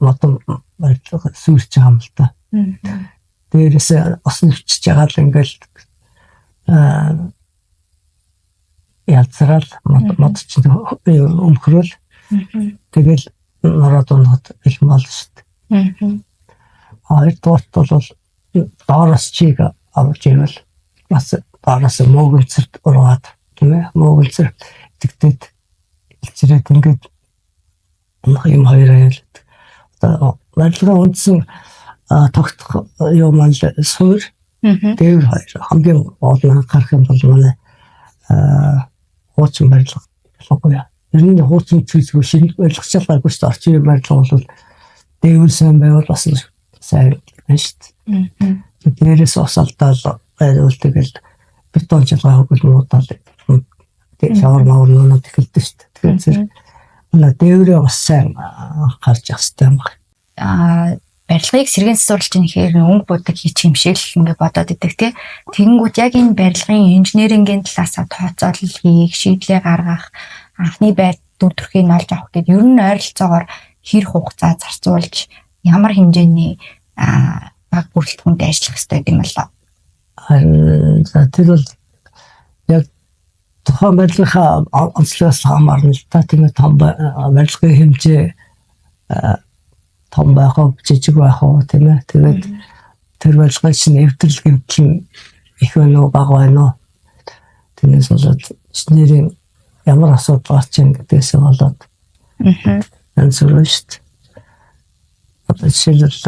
модон барилга сүйрч байгаа юм л та. Дээрээс ус нэвчиж байгаа л ингээл ялцраал мод чинь өмхрөөл тэгэл нороод унахад бэлэн болно шүү дээ. Хоёрдугаарт бол доороос чиг авч ивэл бас доороос мөөгөлцөрт ургаад тийм мөөгөлцөр итгэдэг илчрээд ингээд юм хоёр аял. Одоо барилгын үндсэн тогтох юм маань суур дээвэр хоёр хамгийн гол нь анхаарах юм бол манай хуучин барилга ялангуяа ер нь хуучин зүйлсгүй шинэ барилга ч гайгүй шүү дээ. Орчин үеийн барилга бол дээвэр сайн байвал бас сайн байна шүү дээ. Дээрээс ус алдаал байвал тэгэл бетон чалгаа хөгөл муудаал шавар мавар нунаад эхэлдэг шүү дээ. Тэгэхээр зэрэг манай дээврээ бас сайн анхаарч явах хэрэгтэй юм байна. Барилгыг сэргээн засварлаж нэхээр өнгө будаг хийчих юм шиг л ингээ бодоод идэг тий. Тэгэнгүүт яг энэ барилгын инженерингийн талаасаа тооцоолол хийх, шийдлээ гаргах, анхны байр дүр төрхийг олж авах гэдэг ер нь ойролцоогоор хэр хугацаа зарцуулж ямар хэмжээний баг бүрэлдэхүүнтэй ажиллах хэрэгтэй юм болоо. За тэр бол яг тухайн барилгынхаа онцлогоос хамаарна л та, тийм ээ. Том барилгын хэмжээ том байх уу, жижиг байх уу, тийм ээ. Тэгээд тэр барилгын чинь эвдрэл гэмтэл нь их байна уу, бага байна уу? Тэрнээс болоод инженерийн ямар асуудал гарч ийн гэдгээсээ болоод янз бүр шүү дээ. Одоо жишээлбэл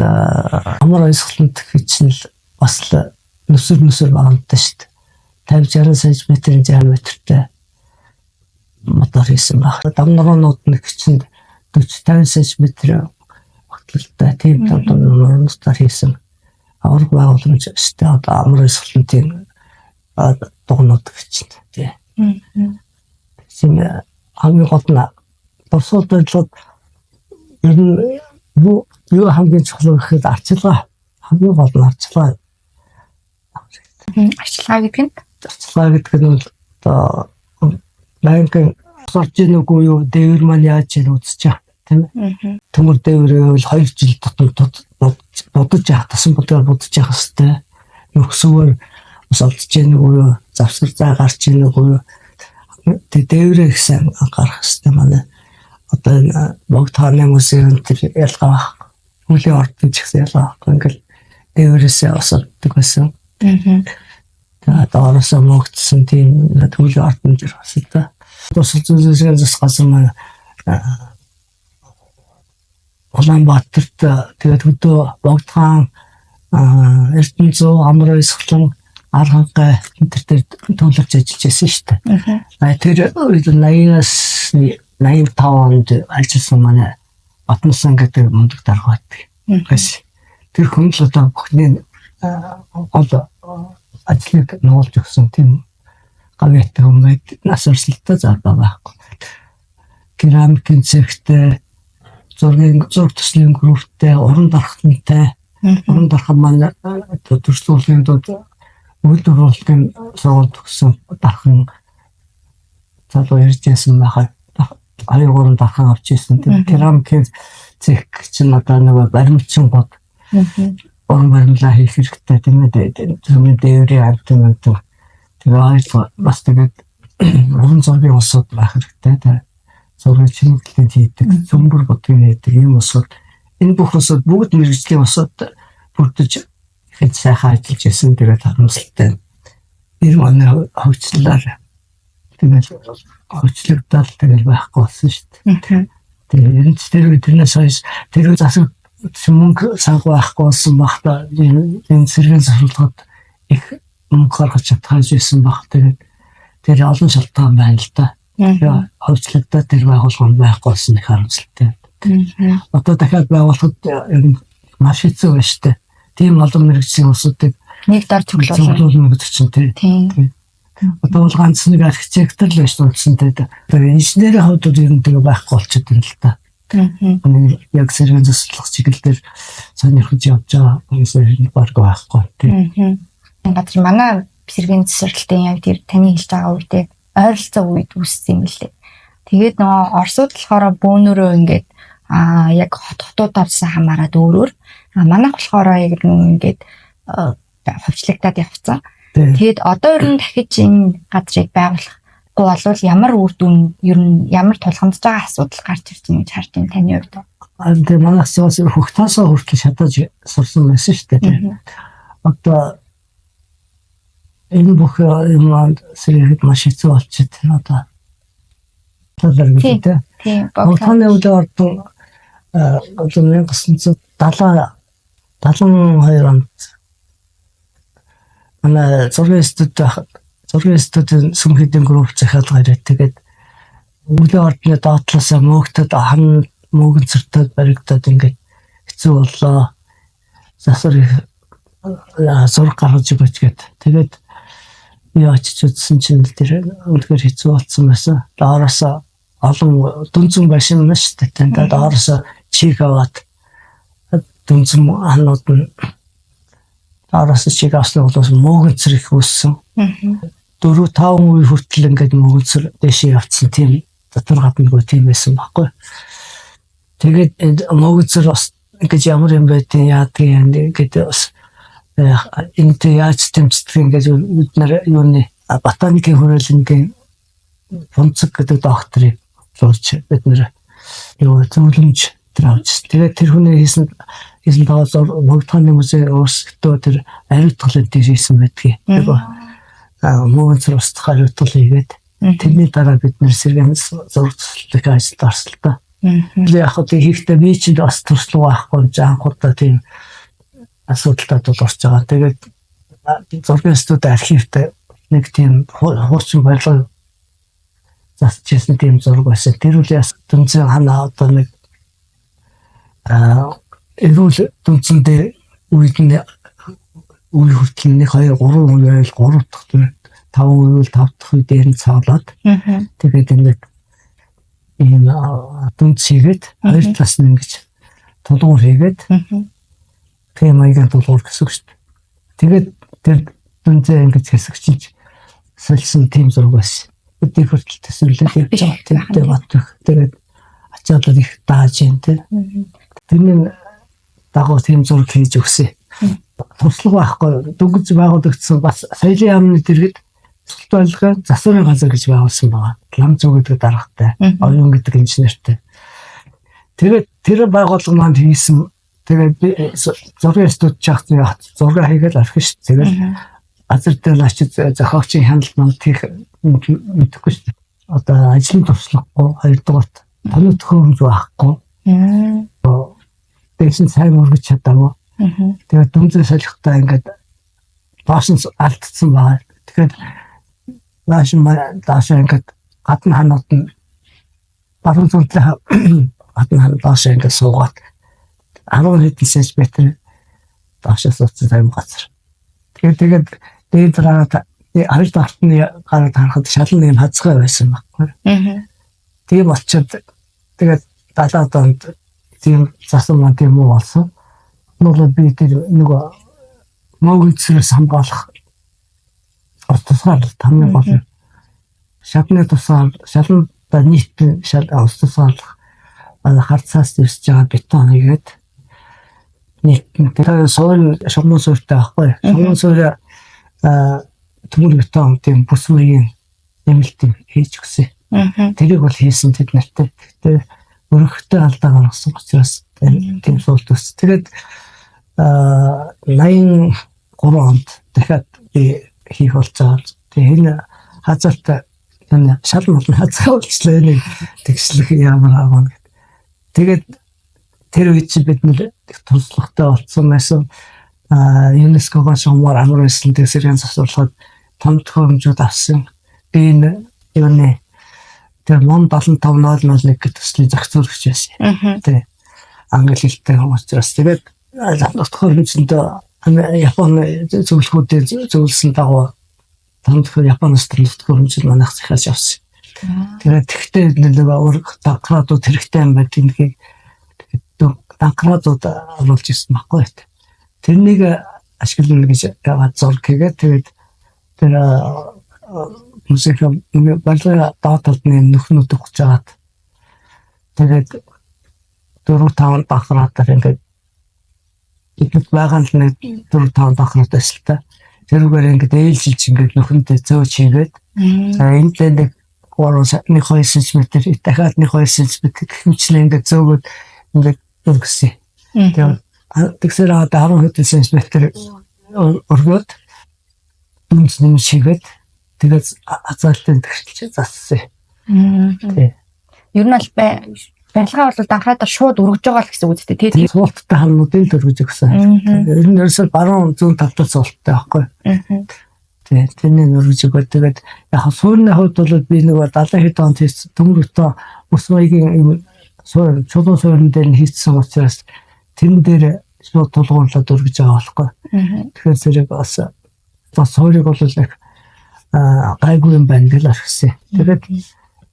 амар ойсголонт чинь л бас л нүсэр багантай шүү дээ. 50 60 см-ийн диаметртэй мотор хийсэн баг. Дам нуруунууд нэг чинь 40 50 см багтлалтай тийм том том нуруунуудаар хийсэн. Авраг байгууламж өстэй одоо амар ойсголонтын дугнууд гэж чинь тий. Тийм хамгийн гол нь дурсуул барилгад ер нь юу хамгийн чухал вэ гэхэд арчилгаа. Хамгийн гол нь арчилгаа. Арчилгаа гэдэг нь? Арчилгаа гэдэг нь бол одоо байнгын орж ийн үгүй юу, дээвэр маань яаж ийн үзэж байгаа тийм ээ. Төмөр дээвэр бол 2 жил дотор будаж явах, тасан будгаар будаж явах хэвээр. Нөхсөвөр ус олдож ийн үгүй юу, завсар заа гарч ийн үгүй юу. Тэг дээврээ их сайн анхаарах хэвээр манай одоо энэ Богд хааны музейн тэр ялгаа байхгүй. Хүлийн ордон ч гэсэн ялгаа байхгүй. Ингээл дээврээсээ ус олддог байсан. Тэгээд доороосоо мөгдсөн тийм хүлийн ордон жир бас л да. Тусал зүйлсийн зас газар маань Улаанбаатарт тэгээд хөдөө Богд хаан Эрдэнэзүү амар ойсголон Архангай энэ төр төвлөрч ажиллаж байсан шүү дээ. Тэр үед 80-аас 85 онд ажилласан манай Батнасан гэдэг мундаг дарга байдаг. Тэр хүн л одоо бүхний гол ажлыг нуулж өгсөн тийм гавьяатай хүн байд. Нас өрсөлдөө зардаа байхгүй. Керамикийн цехтэй, зургийн зураг төслийн групптэй, уран дархтантай, уран дархан маань төрслөлийн дунд үйлдвэр хуралдын сургууль төгссөн дархан залуу ярьж байсан байхаа 2 3 дархан авч ирсэн. Тэр керамикийн цех чинь одоо нөгөө баримтчин гот уран баримлаа хийх хэрэгтэй тийм ээ. Зүмийн дээврийн амтан амтан. Тэгээ хоёр бас тэгээд уран зургийн улсууд байх хэрэгтэй. Зургийн чимэглэлийг хийдэг, зөмбөр бодгийг хийдэг ийм улсууд энэ бүх улсууд бүгд мэргэжлийн улсууд бүрдэж ихэд сайхан ажиллаж байсан. Тэгээд харамсалтай. 90 оны хөгжлөөр тэгэл хөгжлөгдөөл тэгэл байхгүй болсон шүү дээ. Тэгээ ер нь тэр үе тэрнээс хойш тэр үе засаг мөнгө санхүү байхгүй болсон баг та энэ сэргээн засварлахад их мөнгө гаргаж чадхаж байсан баг. Тэгээд тэр олон шалтгаан байна л да. Тэгээ хөгжлөгдөөл тэр байгууллага нь байхгүй болсон их харамсалтай. Одоо дахиад байгуулахад ер нь маш хэцүү байна шүү дээ. Тийм олон мэргэжлийн улсуудыг нэг дор цуглуулна гэдэг чинь тийм. Одоо бол ганц нэг архитектор л байж тулсан тийм. Тэр инженерийн хувьд бол ер нь тэгээ байхгүй болчиход байна л та. Нэг яг сэргээн засварлах чиглэл дээр сонирхож явж байгаа хүмүүс ер нь баг байхгүй тийм. Газар манай сэргийн засварлалтын яг тэр таны хэлж байгаа үедээ ойролцоо үед үүссэн юм билээ. Тэгээд нөгөө Оросууд болохоор бөөнөрөө ингээд яг хот хотуудаас хамаарат өөрөөр, манайх болохоор яг нөгөө ингээд хувьчлагдаад явцсан. Тэгээд одоо ер нь дахиж энэ газрыг байгуулахгүй болвол ямар үр дүн, ер нь ямар тулгамдж байгаа асуудал гарч ирж байна гэж харж байна таны хувьд? Тэгээ манайх бас хөгтаасаа хүртэл шатаж сурсан байсан шүү дээ. Одоо энэ бүх юм сэргээхэд маш хэцүү болчиход одоо талаар гэдэг тийм. Тийм. Богдхааны үйл ордон одоо 1970 72 онд манай зургийн студ байхад зургийн студийн сүм хэдийн групп захиалга ирээд, тэгээд өвлийн ордны доотлоосоо мөөгдөд, хан мөөгөн цэртээд баригдаад ингээд хэцүү боллоо. Засвар зураг гаргаж өгөөч гэд. Тэгээд би очиж үзсэн чинь тэр үнэхээр хэцүү болсон байсан. Доороос олон дүнзэн байшин байна шүү дээ. Тэгээд доороос чиг аваад дүнзэн ханууд нь доороос чиг авсны бол мөөгөнцөр их үүссэн. 4 5 үе хүртэл ингээд мөөгөнцөр дэшээ явцсан, тийм дотор гаднагүй тийм байсан байхгүй. Тэгээд мөөгөнцөр бас ингэж ямар юм байдیں، яадгийн гэдэг, бас энэтэй яаж тэмцдэг ингэж бид нар юуны ботаникийн хүрээлэнгийн Фунцэг гэдэг докторыг зурж бид нар юу зөвлөмж тэр авч. Тэгээд тэр хүний хийсэн хийсэн дагуу Богдхааны музей өөрсдөө тэр ариутгалыг тийш хийсэн байдгийг. Тэр мөөгөнцөр устгах ариутгал хийгээд, тэрний дараа бид нэр сэргээн зураг төслөх ажилд орсон л та. Тэгээ яг хөө хийхдээ би чинь бас туршлага байхгүй анх удаа тийм асуудалтай бол орж байгаа. Тэгээд зургийн студи архивтай нэг тийм хуучин барилга засч ирсэн тийм зураг байсан. Тэр үл яс дүнцэн ханаа одоо нэг эрүүл дүнцэн дээр үед нь үе хүртэл 1 2 3 үе байвал 3 дахь, 5 үе бол 5 дахь үе дээр нь цаолоод, тэгээд ингээд ийм дүнц хийгээд, хоёр талаас нь ингэж тулгуур хийгээд, тийм маягийн тулгуур гэсэн үг шүү дээ. Тэгээд тэр дүнзээ ингэж хэсэгчилж сольсон тийм зураг байсан. Өдний хүртэл төсөөлөд явж байгаа. Тийм бат. Тэгээд ачаалал их дааж юм тийм. Тэрний дагуу тийм зураг хийж өгсөн. Туршлага байхгүй, дөнгөж байгуулагдсан бас соёлын яамны дэргэд суралт барилга засварын газар гэж байгуулсан байгаа. Лам зүг гэдэг даргатай, оюун гэдэг инженертэй. Тэгээд тэр байгууллага маань хийсэн. Тэгээд би зургийн студ чахсан, зураг хийгээл архив шүү. Тэгээд газар дээр очиж зохиогчийн хяналт манд хийх мэдэхгүй шүү. Одоо ажлын туршлагагүй, хоёрдугаарт тоног төхөөрөмж байхгүй. Дээш нь сайн өргөж чадаагүй. Тэгээд дүнзээ солихдоо ингээд доош нь алдсан байгаа. Тэгэхээр нааш доош ингээд гадна ханууд нь баруун зүүн талын гадна хан доош ингээд суугаад 10 хэдэн сантиметр доошоо суудсан тайм газар. Тэгээд дээд гараад хоёр дахь нь гараад харахад шалан юм хазгай байсан байхгүй. Тийм болчиход тэгээд 70-аад онд тийм засан маань тийм үү болсон. Нүг би тэр нөгөө мөөгөнцрөөс хамгаалах ус тусгаар хамгийн гол нь шалны тусгаар, шаланда нийт шал ус тусгаарлах харцаас ирж байгаа бетон хийгээд нийт тэр суурь шугамн суурьтай байхгүй. Шугамн суурь төмөр бетон тийм бүс маягийн нэмэлт хийж өгсөн. Тэрийг бол хийсэн тэд нартай. Гэхдээ өргөхтэй алдаа гаргасан учраас тийм суулт өс. Тэгээд 83 онд дахиад би хийх болж байгаа. Тэгээ энэ хазаалтай энэ шал мал хазаа болчлаа, энийг тэгшлэх ямар аа гэд. Тэгээд тэр үед чи бид нэр туршлагатай болсон байсан. ЮНЕСКО-гоос шугамар амар байсан сэргээн засварлахад том төхөөрөмжүүд авсан. Би энэ юуны тэр МОН 75 001 гэх төслийн зохицуулагч байсан. Тэ. Англи хэлтэй учраас тэгээд төхөөрөмжөнд Японы зөвлөхүүдийн зөвлөсөн дагуу том төхөөр Японоос том төхөөрөмж манайх захиалж авсан. Тэгээд тэгтээ нөгөө данкрадууд хэрэгтэй юм байна гэдгийг данкрадууд оруулж ирсэн байхгүй. Тэрнийг ашиглана гэж зураг хийгээд тэгээд тэр музейн барилгын доод талд нь нөхнүүд өгч жагаад тэгээд 4-5 давхраатаар ингээд бид байгаа л нэг 4-5 давхраад байсан л та. Тэрүүгээр ингээд ээлжилж ингээд нөхөндөө зөөж хийгээд за энэ дээр нэг 3 1 2 см дахиад 1 2 см гэх мэтлээ ингээд зөөгөөд ингээд өргөсөн. Тэгээд тэгсээр одоо 10 хэдэн сантиметр өргөөд дүнц нэмж хийгээд тэгээд хазаалтын тэгшилж зассан. Тий. Ер нь бол барилгаа бол данхраадаа шууд өргөж байгаа л гэсэн үг үү тий? Суулттай ханнуудын л өргөж өгсөн. Ер нь ерөөсөө баруун зүүн талдаа суулттай байхгүй. Тий, тэрний өргөж өгөөд тэгээд яг суурны хувьд бол би нөгөө 70 хэд онд хийсэн төмөрөтөө ус маягийн юм суур чулуун суурин дээр нь хийсэн учраас тэрэн дээр шууд тулгуурлаад өргөж байгаа байхгүй. Тэгэхээр зэрэг бас бас суурийг бол их гайгүй юм байна гэж ашигласан. Тэгээд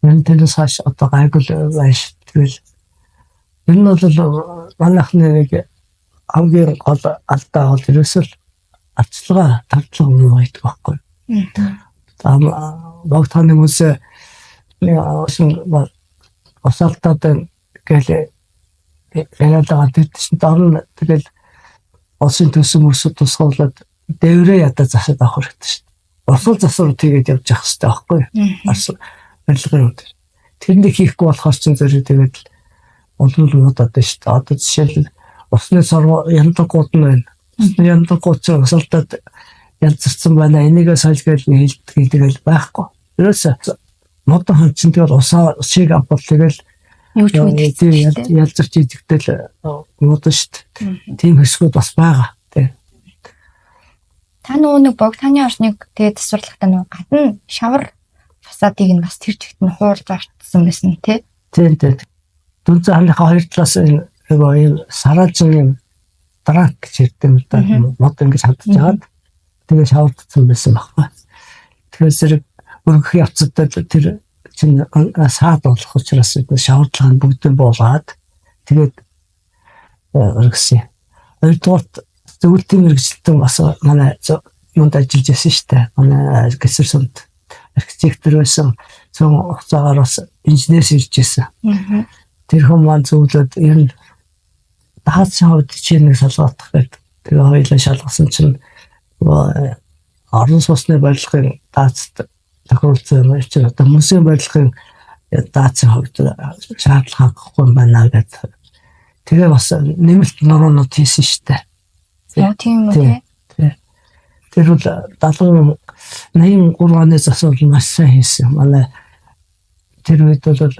ер нь тэрнээс хойш одоо гайгүй л байж тэгэл ер нь бол манайхны нэг хамгийн гол алдаа бол ерөөсөө л арчилгаа тардлага муу байдаг байхгүй. Богдхааны хүмүүс усаалтаад гээл яриад байгаа тэр чинь дор нь тэгэл улсын төсөн мөсөд тусгуулад дээврээ ядаа засаад авах хэрэгтэй шүү дээ. Урсгал засвар тэгээд явж явах хэрэгтэй байхгүй юу? Барилгын үед. Тэрнийг хийхгүй болохоор чинь зэрэг тэгээд улмал муудаад байна шүү дээ. Одоо жишээлбэл усны сорго яндангууд нь байна. Усны яндангууд чинь усалдаад янзарсан байна. Энийгээ соль гэж хэлдэг тэгэл байхгүй. Ерөөсө модон хан чинь тэгэл усаа шиг авбал тэгэл юу ч мэддэг. Ялзарч идэгтэл модон шүү дээ. Тийм хэсгүүд бас байгаа. Тий. Та нөгөө нэг Богдхааны орныг тэгээд засварлагтаа нөгөө гадна шавар фасадыг нь бас тэр чигт нь хуулж орцсон байсан тий. Тийм тийм. Дүнзэн ханыхаа хоёр талаас энэ нөгөө юм сараажин юм дранк гэж ярьдаг юм да. Мод ингэж хавдаж хагаад тэгээ шавардсан байсан байхгүй. Тэгэхээр зэрэг өргөх явцад тэр чинь саад болох учраас шавардлага нь бүгд буулгаад тэгээд өргөсөн. Хоёрдугаарт зөвлөлтийн мэргэжилтэн бас манай юунд ажиллаж байсан шүү дээ. Манай Гэсэр сумд архитектор байсан. Цөөн хугацаагаар бас инженер ирж байсан. Тэр хүн маань зөвлөд ер нь даацын хувьд чи нэг шалгаадах гэдэг. Тэгээ хоёулаа шалгасан чинь орон сууцны барилгын даацд тохируулсан юм чинь одоо мөсийн барилгын даацын хувьд шаардлага хангахгүй юм байна гэдэг. Тэгээ бас нэмэлт нуруунууд хийсэн шүү дээ. Тийм үү тий. Тэр бол 70 83 оны засвар маш сайн хийсэн. Манай тэр үед бол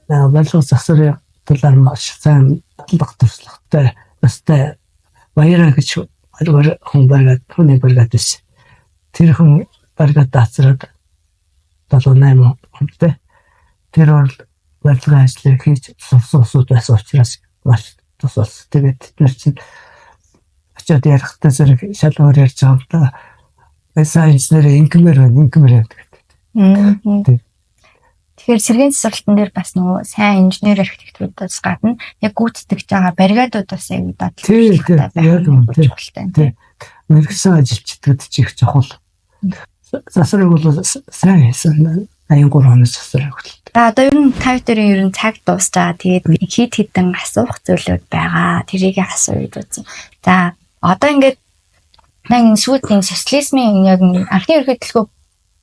барилга засварын талаар маш сайн бодлого туршлагатай бастай Баяраа гэж хүн бариад хүний бариад байсан. Тэр хүн бариад даацраад 78 хүнтэй. Тэр бол барилгын ажлыг хийж сурсан усуд байсан учраас маш тус болсон. Тэгээд тэд нар чинь очиод ярихдаа зэрэг шал өөр ярьж байгаа юм да. Сайн инженер инкмэр байна, инкмэр байна гэдэг. Тэгэхээр сэргээн засварлалтан дээр бас нөгөө сайн инженер архитекторудаас гадна яг гүйцэтгэж байгаа бригадууд бас аюу дадлаг байх юм тий. Мэргэсэн ажилчдад чи их чухал. Засварыг бол сайн хийсэн 83 оны засварыг бол. За одоо ер нь та хоёрын ер нь цаг дуусч байгаа. Тэгээд хит хитэн асуух зүйлүүд байгаа. Тэрийг асууя гэж үзсэн. За одоо ингээд энэ сүйдийн социализмын яг анхны ерөнхийлөлгөө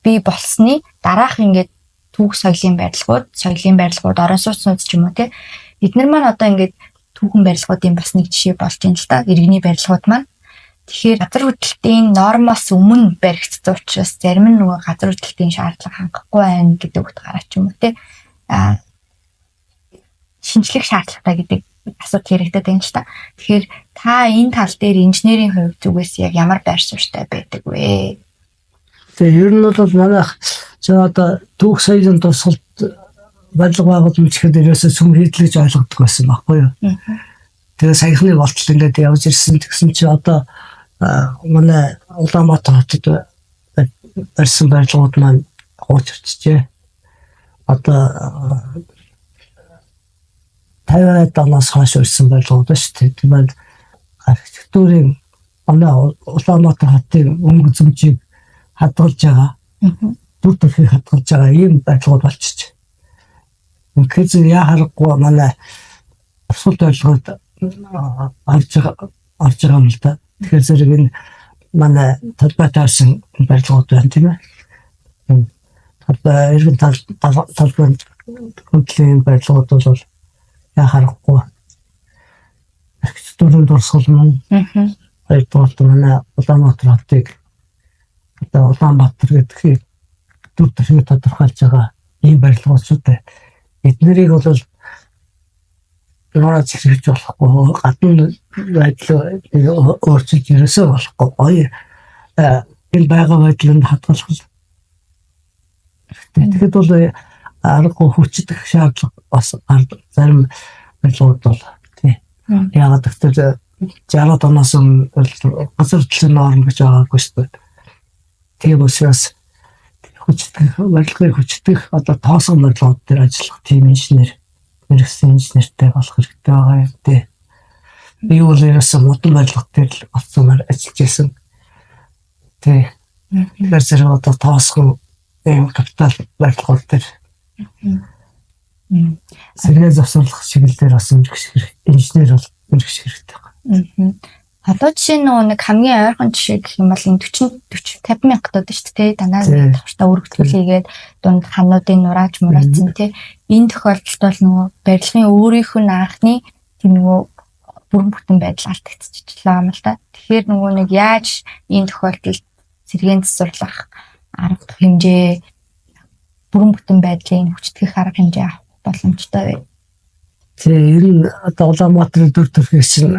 бий болсны дараах ингээд түүх соёлын барилгууд, орон сууцнууд ч юм уу те. Эднэр маань одоо ингээд түүхэн барилгуудын бас нэг жишээ болж байна л да. Иргэний барилгууд маань. Тэгэхээр газар хөдлөлтийн нормоос өмнө баригдсан учраас зарим нь нөгөө газар хөдлөлтийн шаардлага хангахгүй байна гэдэг утгаараа ч юм уу те. Аа шинжлэх шаардлагатай гэдэг асуудал яригдаад байна л та. Тэгэхээр та энэ тал дээр инженерийн хувь зүгээс яг ямар байр суурьтай байдаг вэ? Тэгээ ер нь бол манайх чи одоо түүх соёлын тусгалд барилга байгууламж гэхэд ерөөсөө сүм хийдэл гэж ойлгодог байсан байхгүй юу. Тэгээ саяхны болтол ингээд явж ирсэн тэгсэн чи одоо манай Улаанбаатар хотод барьсан барилгууд маань хуучирчжээ. Одоо 50-аад оноос хойш ирсэн барилгууд шүү дээ. Тэр маань архитектурын манай Улаанбаатар хотын өнгө зүмжийг хадгалж байгаа. Дүр төрхийг хадгалж байгаа ийм барилгууд болчих. Үнэхээр зөв яа харахгүй манай тусгал барилгууд орж байгаа юм л да. Тэгэхээр зэрэг энэ манай талбай таарсан барилгууд байна, тийм ээ. Талбай эргэн талбайд хөдлийн барилгууд бол яа харахгүй архитектурын дурсгал мөн. Хоёрдугаар манай Улаанбаатар хотыг одоо Улаанбаатар гэдгийг дүр төрхийг тодорхойлж байгаа ийм барилгууд шүү дээ. Эднэрийг бол нураа зэрэгж болохгүй, гадна байдлаа өөрчилж ерөөсөө болохгүй. Гоё энэ байгаа байдлыг хадгалах хэрэгтэй. Тэгэхэд бол аргагүй хүчдэх шаардлага бас зарим барилгууд бол тий. Яагаад гэвэл 60-аад оноос өмнө газар хөдлөлийн норм гэж байгаагүй шүү дээ. Тийм учраас хүчдэх барилгыг хүчдэх одоо тоосон барилгууд дээр ажиллах тийм инженер, мэргэсэн инженертэй болох хэрэгтэй байгаа юм тий. Би бол ерөөсөө модон барилга дээр л олцсоноор ажиллаж байсан. Тий. Тэгэхээр зэрэг одоо тоосгон ийм капитал барилгууд дээр сэргээ завсарлах чиглэлээр бас инженер бол мэрэгч хэрэгтэй байна. Одоо жишээ нь нэг хамгийн ойрхон жишээ гэх юм бол энэ 40 40 50 мянга дод шүү дээ, дандаа давхартаа өргөтгөл хийгээд дунд хануудын нурааж мураацсан тий. Энэ тохиолдолд бол нөгөө барилгын өөрийнх нь анхны тийм нөгөө бүрэн бүтэн байдал алдагдчихлаа юм л та. Тэгэхээр нөгөө нэг яаж энэ тохиолдолд сэргээн засварлах арга хэмжээ, бүрэн бүтэн байдлыг хүчтгэх арга хэмжээ авах боломжтой вэ? Тий, ер нь одоо Улаанбаатарын дүр төрхийг чинь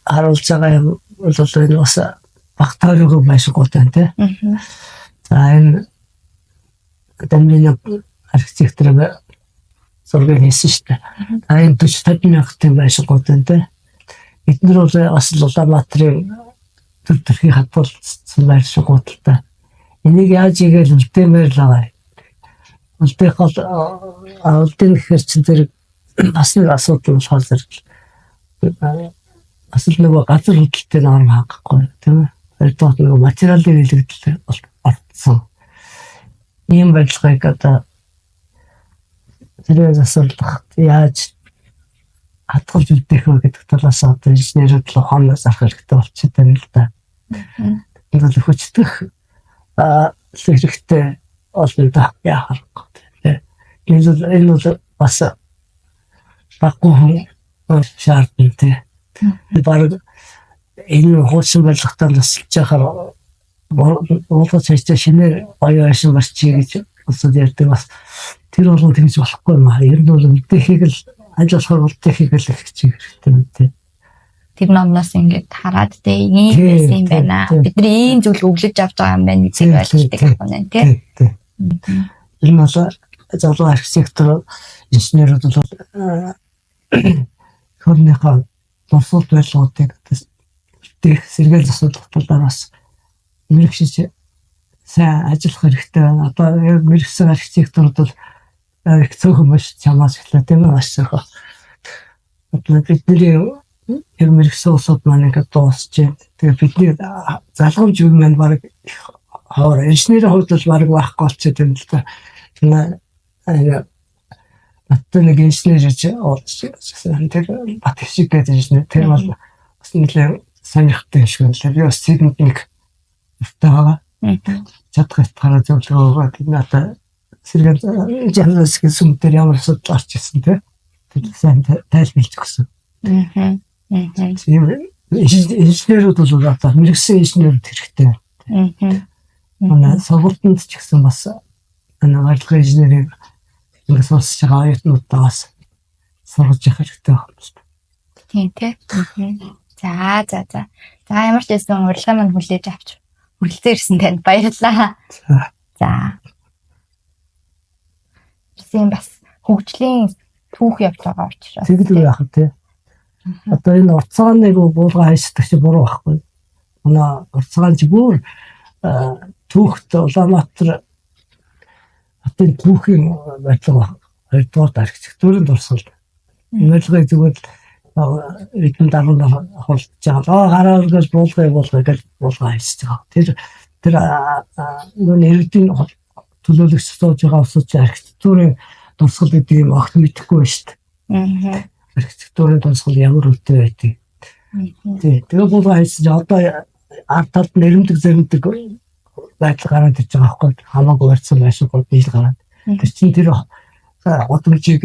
харуулж байгаа юм бол энэ бас баг тойрог байшингууд байна тий. За энэ Дамны архитектор зургийг хийсэн шүү дээ. За энэ 40 50 мянгатын байшингууд байна тий. Эднэр бол бас Улаанбаатарын дүр төрхийг хадгалсан байшингууд л та. Энийг яаж игээл үлдээмээр л байгаа. Үлдээх бол үлдээх гэхэр чинь зэрэг бас нэг асуудал болохоор зэрэг бас л нөгөө газар хөдлөлттэй норм хангахгүй тийм ээ. Хоёрдугаар нөгөө материалын илэгдэл орцсон. Ийм барилгыг одоо тэрээр засварлах яаж хадгалж үлдээх вэ гэдэг талаас одоо инженерүүд л ухаанаас зарах хэрэгтэй болчиход байна л да. Энэ бол хүчдэх хэрэгтэй олон да яах аргагүй. Энэ бол бас баггүй хүн шаардна тий. Бараг энэ хуучин барилгатай тусалж яхаар уулзаж цаашдаа шинээр гоё байшин барьчих гэж улсад ярьдаг, бас тэр болгон тэгж болохгүй юм аа. Ер нь бол үлдээхийг л аль болохоор үлдээхийг л их хичээх хэрэгтэй юм тий. Тэр номноос ингээд хараад тий ийм байсан юм байна. Бид нар ийм зүйл өглөж авч байгаа юм байна гэдгийг ойлгодог юм тий. Энэ бол залуу архитектор инженерүүд бол хөрнийхөө дурсуулт барилгуудыг дэх сэргээл засварлах талаар бас мэрэгшиж сайн ажиллах хэрэгтэй байна. Одоо яг мэрэгсэн архитекторууд бол их цөөхөн маш чамаас эхлэв тийм ээ, маш цөөхөн. Одоо бидний тэр мэрэгсэн улсууд маань ингээд дуусч байна. Тэгээ бидний залгамж үе маань баг их хоор. Инженерийн хувьд бол баг байхгүй болчиход байна л да. Надтай нэг инженер гэж уулзсан. Тэр Бат Хшиг гэдэг инженер. Тэр бол бас нэлээд сонирхолтой юм шиг байна. Би бас тэдэнд нэг өфтэй байгаа. Чадах утгаараа зөвлөгөө өгөөд тэр надад сэргээн жанраас гэсэн дээр ямар асуудал гарч ирсэн те. Тэр сайн тайлбарлаж өгсөн. Тийм инженерүүд бол одоо мэрэгсэн инженерүүд хэрэгтэй. Манай сургуультанд ч гэсэн бас манай барилгын инженерийг ингээд сурсаж байгаа оюутнуудаа бас сургаж явах хэрэгтэй байна л та. Тийм тий. За за за. За ямар ч байсан урилга маань хүлээж авч хүрэлцэн ирсэн танд баярлалаа. За. Ирсэн бас хөгжлийн түүх явж байгаа учраас. Тэгэл яах вэ тий. Одоо энэ уртцааныг буулгаа хайшдаг чи буруу байхгүй. Манай уртцаан чи бүр түүхт Улаанбаатар хотын түүхийн барилга баг. Хоёрдугаар архитектурын дурсгал. Барилгыг зүгээр эдэн даруунаар хуралдаж байгаа. Гараа өргөж буулгая гэж буулгаа хийчихэж байгаа. Тэр нүүн иргэдийн төлөөлөгч сууж байгаа улсууд архитектурын дурсгал гэдэг юм огт мэдэхгүй байна шүү дээ. Архитектурын дурсгал ямар үнэтэй байдгийг. Тий. Тэгээ буулгаа хийсэн чинь одоо ард талд нэрэмдэг зэрэмдэг байдал гараад ирж байгаа байхгүй, хамаагүй барьсан байшин биел гараад. Тэр чинь тэр гудамжийг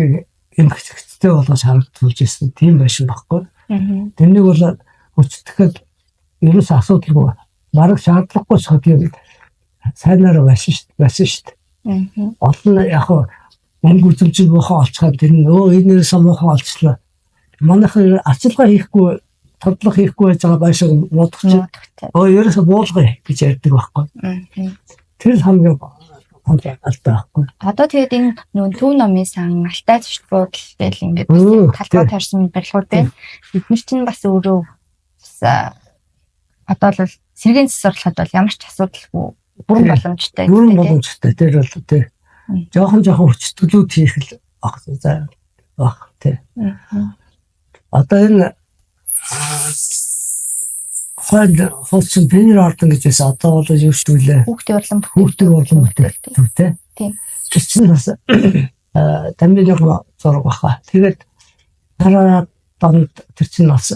юм хэцэгцтэй болгож харагдуулж ирсэн тийм байшин байхгүй. Тэрнийг бол хүчтэхэд ерөөс асуудалгүй. Бараг шаардлагагүй ч тийм сайнаар байсан шүү дээ. Олон яг мөнгө үзэмжийг муухай олцоход тэр нь энэ нэрээс муухай олцлоо. Манайхан арчилгаа хийхгүй, тодлох хийхгүй байж байгаа байшин муудах чинь ерөөсө буулгая гэж ярьдаг байхгүй. Тэр хамгийн гол алдаа байхгүй. Одоо тэгээд энэ нүүн Төв номын сан Алтай зочд буудал гэл ингээд талбай тойрсон барилгууд байна. Бид нар чинь бас өөрөө бас одоо л сэргээн засварлахад бол ямар ч асуудалгүй бүрэн боломжтой. Бүрэн боломжтой. Тэр бол тий. Жохон хүчтгэлүүд хийх л ах за баг тий. Одоо энэ хойд хуучин Пенер ордон гэж байсан. Одоо бол юу шүү дээ. Хүүхдийн урлан Хүүхдийн урлан бүтээгдэхүүн тий. Тийм. Тэр чинь бас тамирын зураг баха. Тэгээд дараа донд тэр чинь бас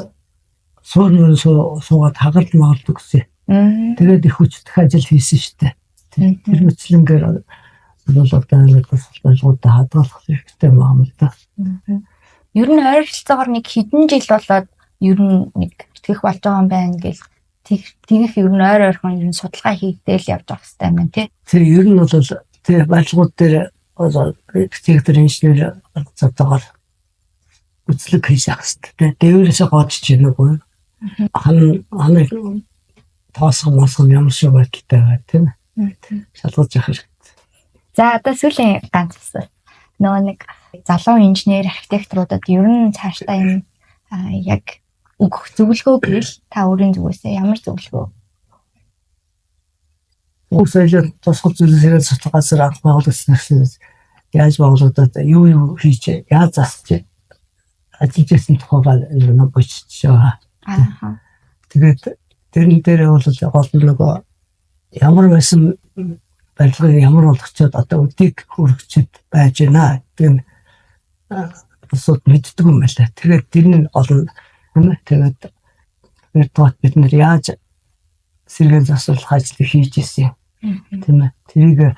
суурь суугаад хагалд магалдаг гэсэн. Тэгээд их хүчдэх ажил хийсэн шүү дээ. Тэр мэтлэнгээр бол одоо нэг болгоудаа хадгалах хэрэгтэй юм л да. Ер нь ойролцоогоор нэг хэдэн жил болоод ер нь нэг итгэх болж байгаа юм байна гэл тэгэх ер нь ойр ойрхон ер нь судалгаа хийгдээл явж байгаа хэрэгтэй юм байна тий. Тэр ер нь бол тэр барилгууд дээр архитектор инженер цавтагаар үзлэг хийж явах хэрэгтэй. Дээврээсээ гоожч яах вэ? Хан ханыг тоосгон мосгон ямар шиг байдалтай бай тийм ээ. Шалгаж явах хэрэгтэй. За одоо сүүлийн ганц асуулт. Нөгөө нэг залуу инженер архитекторуудад ер нь цаашдаа юм яг өгөх зөвлөгөө гэвэл та өөрийн зүгээсээ ямар зөвлөгөө? Уг соёлын тусгал зүйлсээр судлах газар анх байгуулагдсан яаж байгуулагдаад юу хийж яаж засч ажиллаж байсан тухайгаа ном бичиж байгаа. Аа. Тэгээд тэрэн дээр бол гол нь нөгөө ямар байсан барилгыг ямар болгочоод одоо өдийг хүргэчихэд байж байна гэдэг нь бусад мэддэг юм байна. Тэгээд тэр нь олон юм. Тэгээд хоёрдугаар бид нэр яаж сэргээн засварлах ажлыг хийж ирсэн юм. Тийм ээ. Тэрийг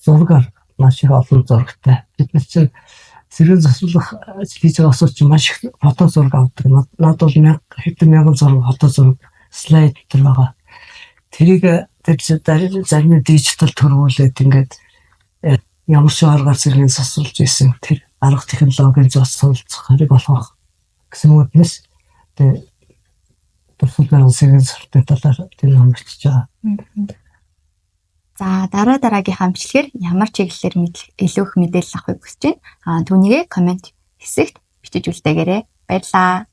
зургаар маш их олон зурагтай. Бид нар чинь сэргээн засварлах ажил хийж байгаа улсууд чинь маш их фото зураг авдаг. Надад бол хэдэн мянган зураг, фото зураг, слайд тэр байгаа. Тэрийг тэр зарим нь дижитал төрүүлээд ингээд ямар ч аргаар сэргээн засварлаж ирсэн тэр арга технологийн зоос суралцах хэрэг болох гэсэн үгнээс тэгээ тусал байгууллагын сэргээн засварлалтын талаар тэр ном бичиж байгаа. За дараагийнхаа бичлэгээр ямар чиглэлээр илүү их мэдээлэл авахыг хүсэж байна. Түүнийгээ коммент хэсэгт бичиж үлдээгээрэй. Баярлалаа.